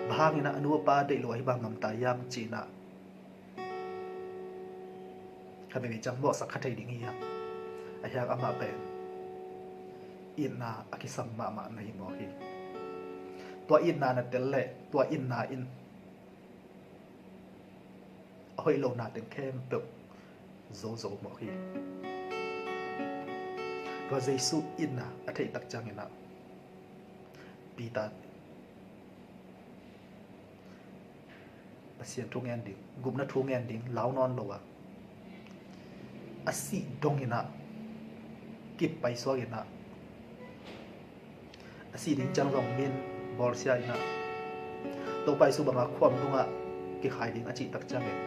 bang hangin ah a nu a pa deih lo a hih bang ngam ta hiam ci-in ah Khat veivei ciang mawhsak kha thei ding hi hang. Ahi hang amah pen itna a kisam mahmah na hi mawk hi. Tua itna na tel leh tua itna in a hoih lohna teng khempeuh zozo mawk hi. Tua Jesu itna a theih tak ciangin ah Peter Pasian thu ngen ding, gupna thu ngen ding lau nawn lo a, a sih dongin ah kip paisuak in ah, a sih ding ciang zong min bawlsia in ah, Topa Jesu banga khuam dungah kikhai ding a cih tak ciangin,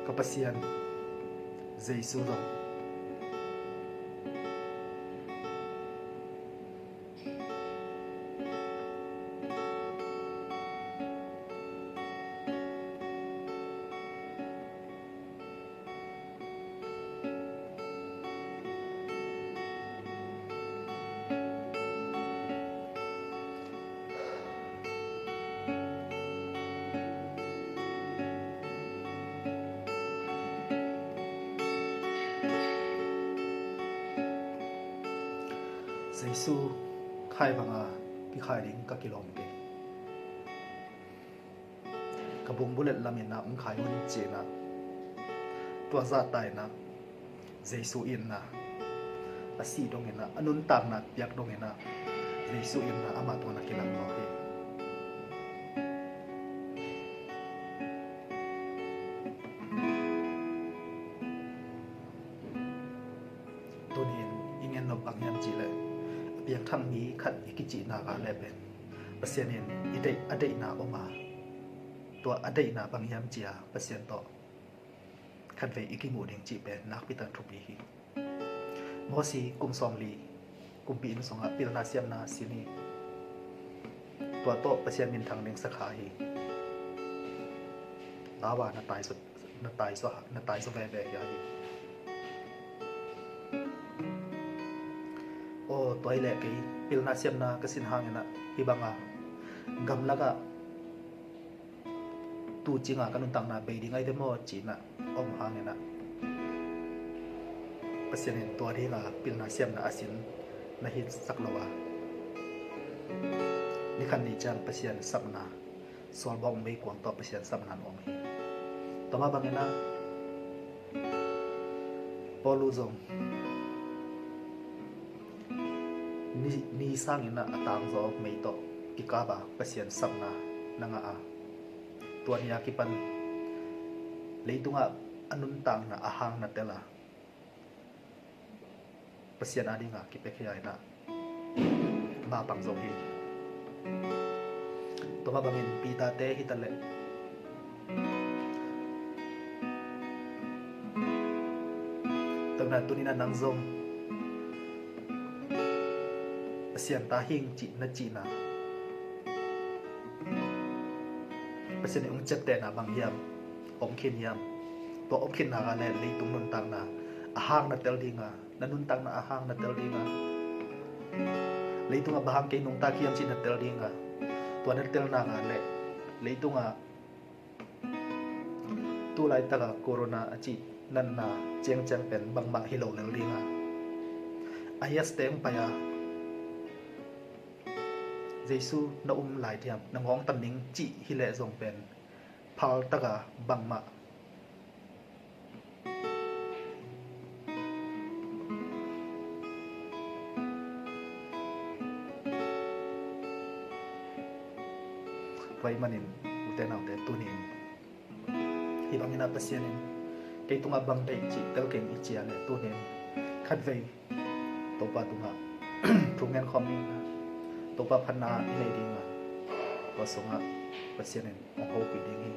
ka Pasian Jesu zong Jesu khai banga kikhai ding ka kilawm kei. Ka bung bullet lamin ah hong khai un ci-in ah, tua zahta in ah Jesu itna, a sih dongin ah, a nuntakna piak dongin ah Jesu itna amah tungah kilang mawk hi. Tuni-in i ngen nop bang hiam cih leh, a piangthak mi khat i kicihna ah leh pen Pasian in i deih, a deihna om a, tua a deihna bang hiam ci-a Pasian tawh khatvei i kimuh ding cih pen nakpi tak thupi hi. Mosi kum sawmli kumpi inn sungah pilna siamna sin hi. Tua tawh Pasian minthang ding sakha hi. Lau a na tai zaw, na tai zaw, na tai zaw veve hi a hi. Aw, tua hi leh kei pilna siamna ka sin hangin ah hih banga gamlakah tu cinga ka nuntakna bei ding ahi ve maw ci-in ah om hangin ah, Pasian in tua dinga pilna siamna a sin na hi sak lo a, ni khat ni ciang Pasian sapna, sualbawk meikuang tawh Pasian sapna na om hi. Tua mah bangin ah Paulu zong ni, ni sangin ah a tangzaw mei tawh kikap a Pasian sapna na ngah a, tua ni a kipan leitungah a nuntakna a hang na tel a, Pasian a dinga kipiakhia in ah mapang zo hi. Tua mah bangin Peter te hi ta leh, tua na tuni-in ah nang zong Pasian ta hing cih na cihna, Pasian in hong ciaptehna bang hiam om khin hiam? Tua om khinna ah leh leitung nuntakna a hang na tel ding a, na nuntakna a hang na tel ding a, leitungah bang hang kei nungta hiam cih na tel ding a, tua na telna ah leh leitungah tu laitaka corona a cih natna ciangciang pen bangmah hi lo lel ding a, a hias teng pai a, Jesu na um lai thiam, na ngawngtan ning cih hi leh zong pen phaltaka bangmah Tua ahih manin ute naute, tuni-in hih bangin ah Pasian in kei tungah bang deih cih tel keng i ci a leh, tuni-in khatvei Topa tungah thu ngen khawm ding a, Topa phatna i nei ding a, tua sungah Pasian in hong hopih ding hi.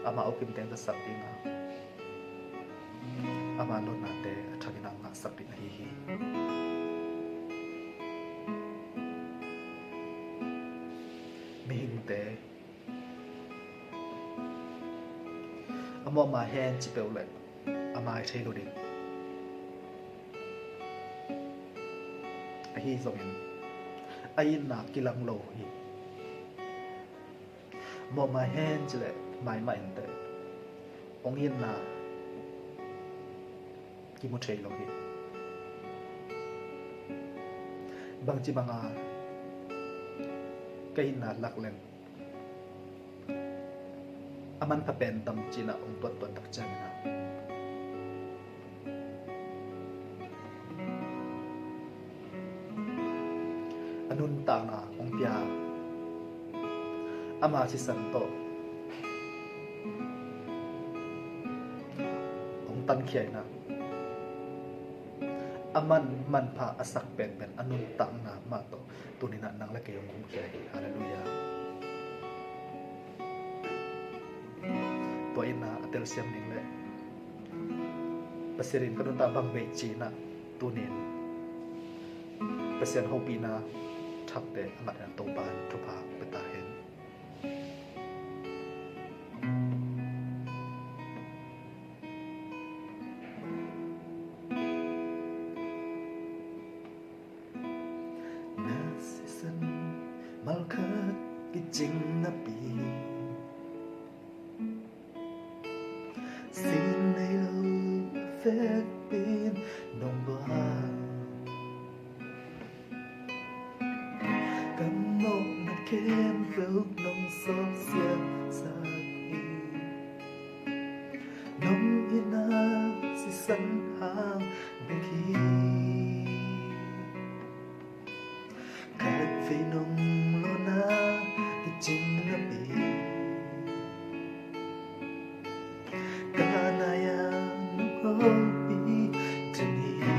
Ama hopih teng ka sak ding a, ama lawnnate a thak in a ngahsak ding ahi hi. Mihingte a mawhma hen ci peuh leh a mai thei lo ding. Ahi zongin a itna kilang lo hi. Mawhma hen ci leh mai mah inteh. Hong itna kimu thei lo hi. Bangci banga ka itna lak leng a manpha pen tam cinah hong tuattuat tak ciangin ah a nuntakna hong pia, ama sisan tawh hong tankhia inah a man manpha a sak penpen a nuntakna mah tawh tuninah nang le kei hong gumkhia hi. Halleluiah. Tua inah a telsiam ding le Pasian in ka nuntak bang bei cinah tunin Pasian hopihna thakte a ngatin Topa in thupha pia ta hen. Na sisan malkhat kicing napi, sin nei lo a vekpi-in nong buang. Ka mawhna khempeuh nong sawp siangsak hi. Nong itna sisan hang bek hi. Khatvei nong lawhna kicing napi, ka nai-ah nong hopih ding hi.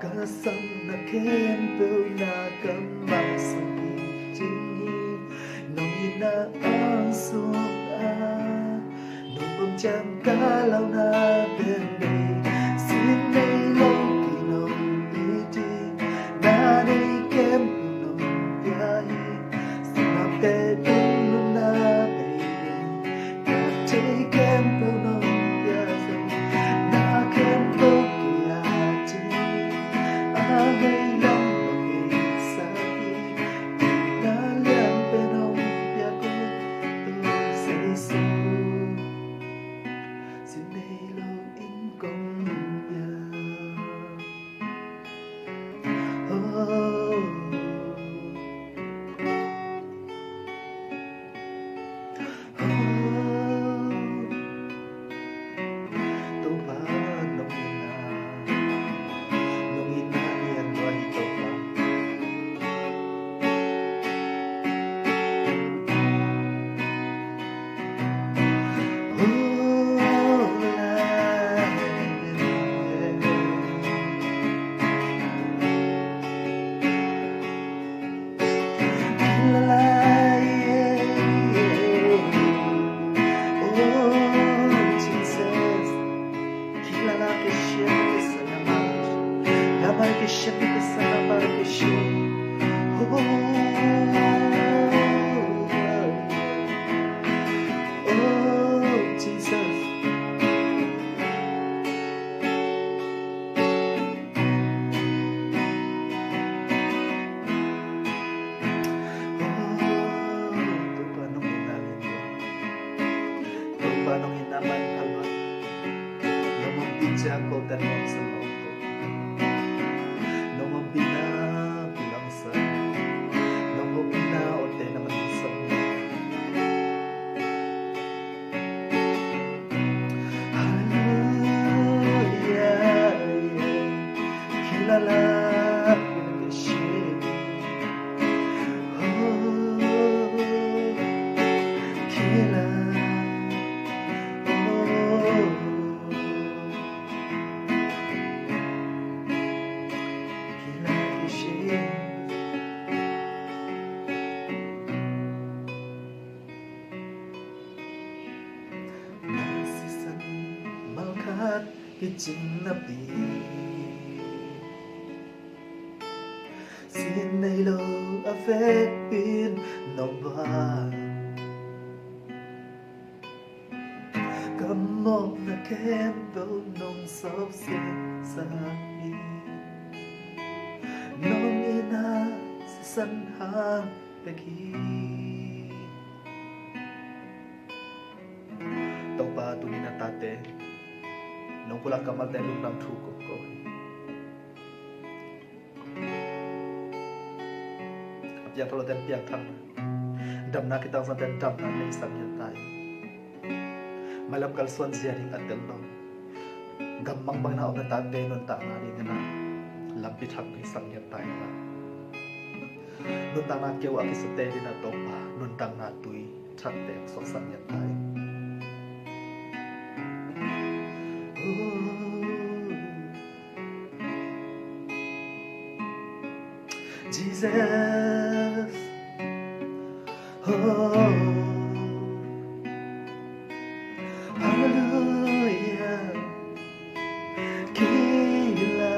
Ka sapna khempeuh na kammal sung hi ding hi. Nong itna angsung ah nong om ciang ka launa pen bei, sin nei lo kei nong it hi. Na nei khempeuh nong pia hi. Sanggamte tungah na bei ding, ka thei khempeuh nong pia hi. Na khempeuh kei a ci, a veilam nong kei sa hi. Na lianpen hong pia ko, Jesu. Sin nei lo in kong pia. Oh. Oh. Topa, nong itna, nong itna lian lua hi Topa. Oh, la, la, la, la. Kilala, yeah, yeah. Oh, Jesus. Kilala ke shia ke salama. Lama ke shia ke salama ke shia. Oh, oh, Jesus. Topa nong itna lian lua. Topa nong itna man pha lua. Nong ompih ciang kote nong sa lua. Nong ompihna pilangsa. Nong ompihna ote na man sa. Hallelujah, yeah. Kilala, oh, kilala, oh, kilala, na sisan malkhat kicing napi, sin nei lo a vekpi-in nong buang. Ka mawhna khempeuh nong sawp siangsak hi. Nong itna sisan hang bek hi. Nong pulak kammalte lungdam thu kong ko hi. A piangthak lote piangthakna, damna kitangsangte damna nei sak ngiat ta in. Mailam kalsuan zia ding a tel lo, gam mangbangna om na tate nuntakna ding na lampi thak nei sak ngiat ta in la, nuntakna keu a kisate ding na Topa nuntakna tui thakte suaksak ngiat ta in. Oh, Jesus. Oh, hallelujah. Kila.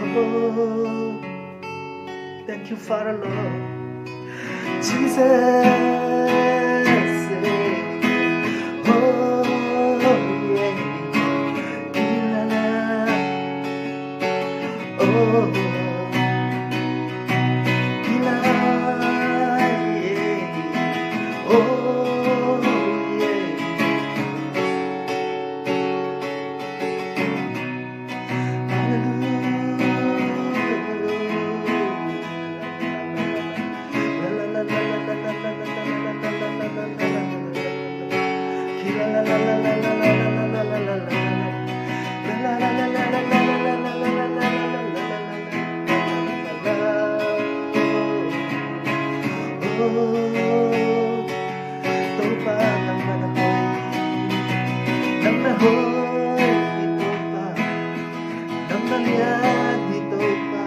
Oh, thank you, Father Lord. Jesus. Oh, yeah. Kila. Oh, kila. Yeah. Oh, yeah. Topa, nangmah na hoih, nang na hoih hi Topa, nang na lian hi Topa.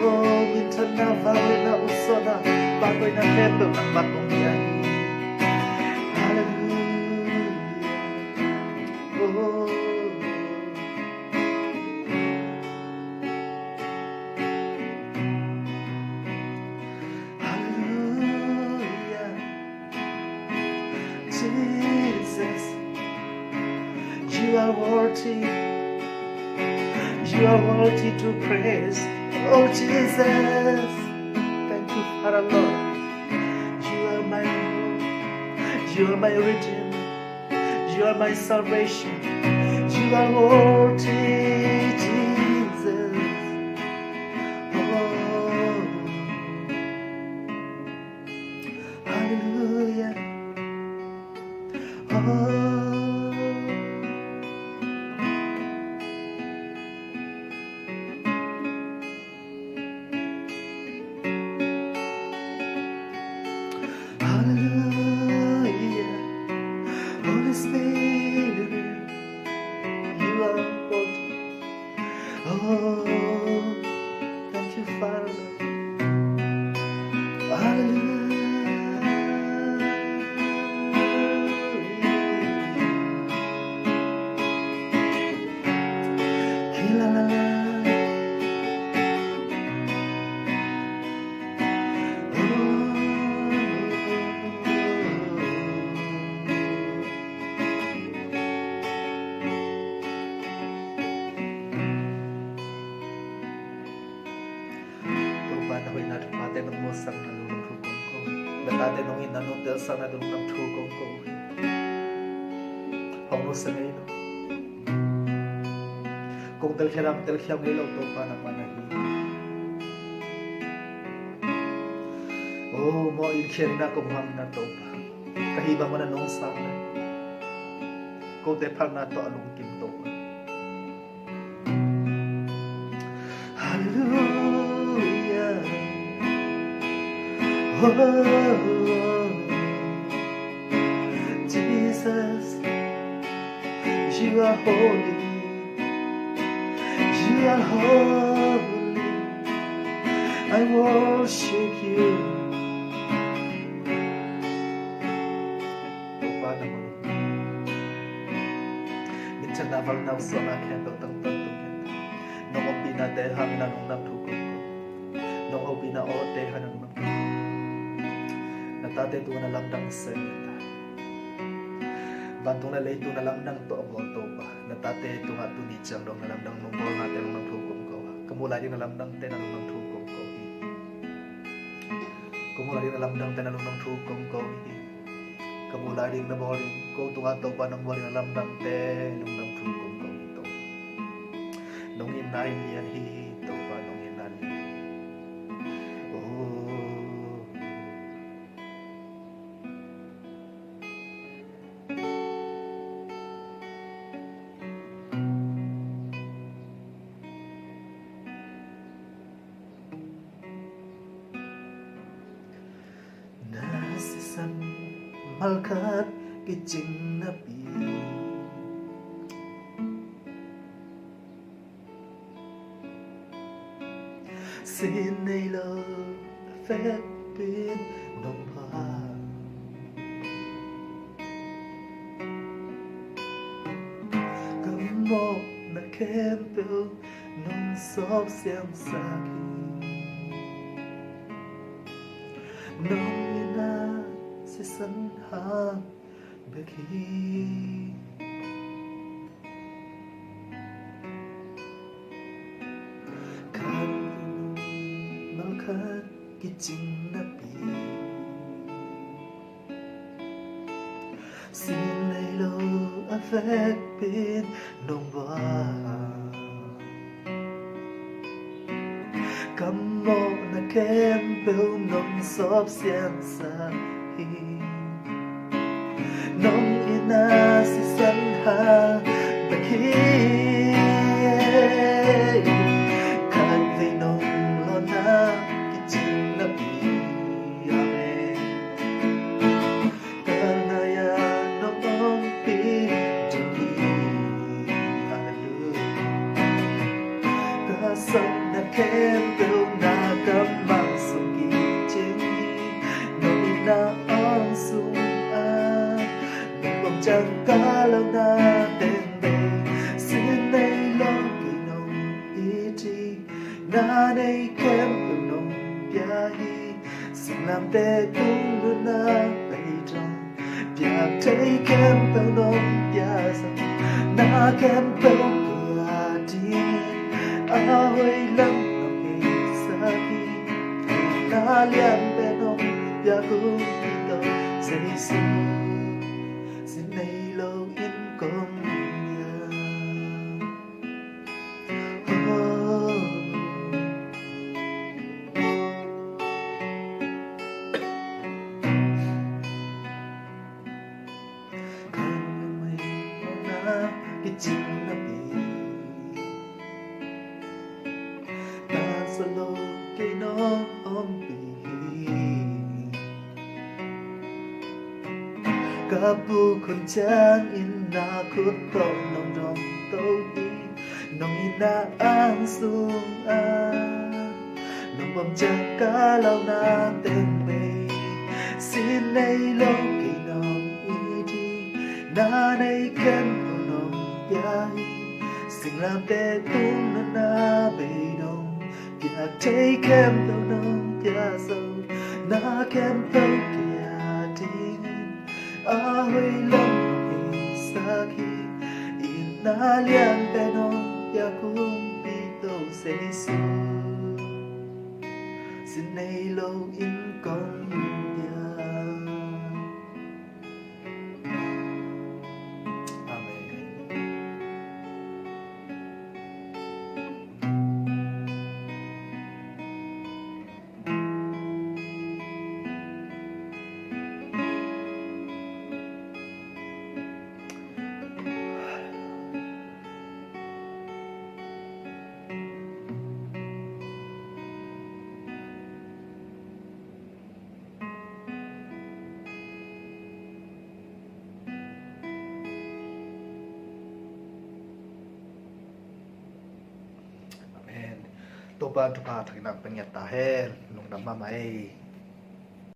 Oh, minthanna, vangliatna, usawna, pahtawina khempeuh nangmah kong pia hi. Hallelujah. Oh. Hallelujah. Jesus, you are worthy. You are worthy to praise. Oh, Jesus, thank you, Father Lord. You are my hope. You are my redeemer. You are my salvation. You are worthy, Jesus. Oh, hallelujah. Oh. Hallelujah. Holy Spirit, you are important. Oh, thank you, Father. Hallelujah. Ki la la la. Topa, na hoihna thuphate nong musak na lungdam thu kong ko. Na tate nong itna nong telsakna lungdam thu kong ko. Hong nusia ngei lo. Kong telkhia lam telkhia ngei lo Topa, nangmah na hi. Oh, mawh in khialhna kong hang na Topa. Ka hih bang mah na nong sang na. Kote phalna tawh a lungkim Topa. Hallelujah. Oh, Jesus, you are holy. You are holy. I worship you. Topa, nangmah minthanna, vangliatna, usawna khempeuh tangtang tung hen. Nong ompihnate hangin a lungdam thu kong ko. Nong ompihnate hangin a lungdam thu kong ko. Na tate tungah na lamdang sem ta. Vantung le leitung na lamdang tawh a bawl Topa, na tate tungah tuni ciang dong na lamdang nong bawlnate lungdam thu kong ko. Ka muh lai ding na lamdangte na lungdam thu kong ko hi. Ka muh lai ding na lamdangte na lungdam thu kong ko hi. ka mu lai ding na bawl ding, ko tungah Topa nong bawl ding a lamdangte lungdam thu kong ko hi Topa. Nong itna in lian hi Topa, nong itna in lian hi. Oh. Na sisan malkhat kicing napi, sin nei lo a vekpi-in nong pha. Ka mawhna khempeuh nong sawp siangsak hi. Nong itna sisan hang bek hi. Khat vei nong malkhat kicing napi, sin nei lo a vekpi-in nong pha. Ka mawhna khempeuh nong sawp siangsak hi. Nong itna sisan hang bek hi. Khat vei nong lawnna kicing napi, amen. Ka nai-ah nong ompih ding hi. Halleluiah. Ka sawtna khempeuh na kam ah sung kicing hi. Nong itna ong sung ah, nong bawmciang ka launa teng bei, sin nei lo kei nong it hi. Na nei khempeuh nong pia hi. Singlamteh tung nunna bei dong, piak thei khempeuh nong pia zo. Na khempeuh pia ding, a hoih lam nong heisak hi. Na lianpen nong pia kumpi Topa Jesu, sin nei lo in kong pia. Kicing napi, na solo kei nong ompih hi. Ka pu khun ciangin na khut tawh nong dawmto hi. Nong itna ong sung ah, nong bawmciang ka launa teng bei, sin nei lo kei nong it hi. Na nei khempeuh nong pia hi. Singlamteh tung nunna bei dong, piak thei khempeuh nong pia zo. Na khempeuh pia dingin, a hoih lam nong heisak hi. Itna lianpen nong pia kumpi Topa Jesu, sin nei lo in kong pia. Amen. Amen. Topa thupha thak in nang pia ngiat ta hen. Lungdam mahmah ei.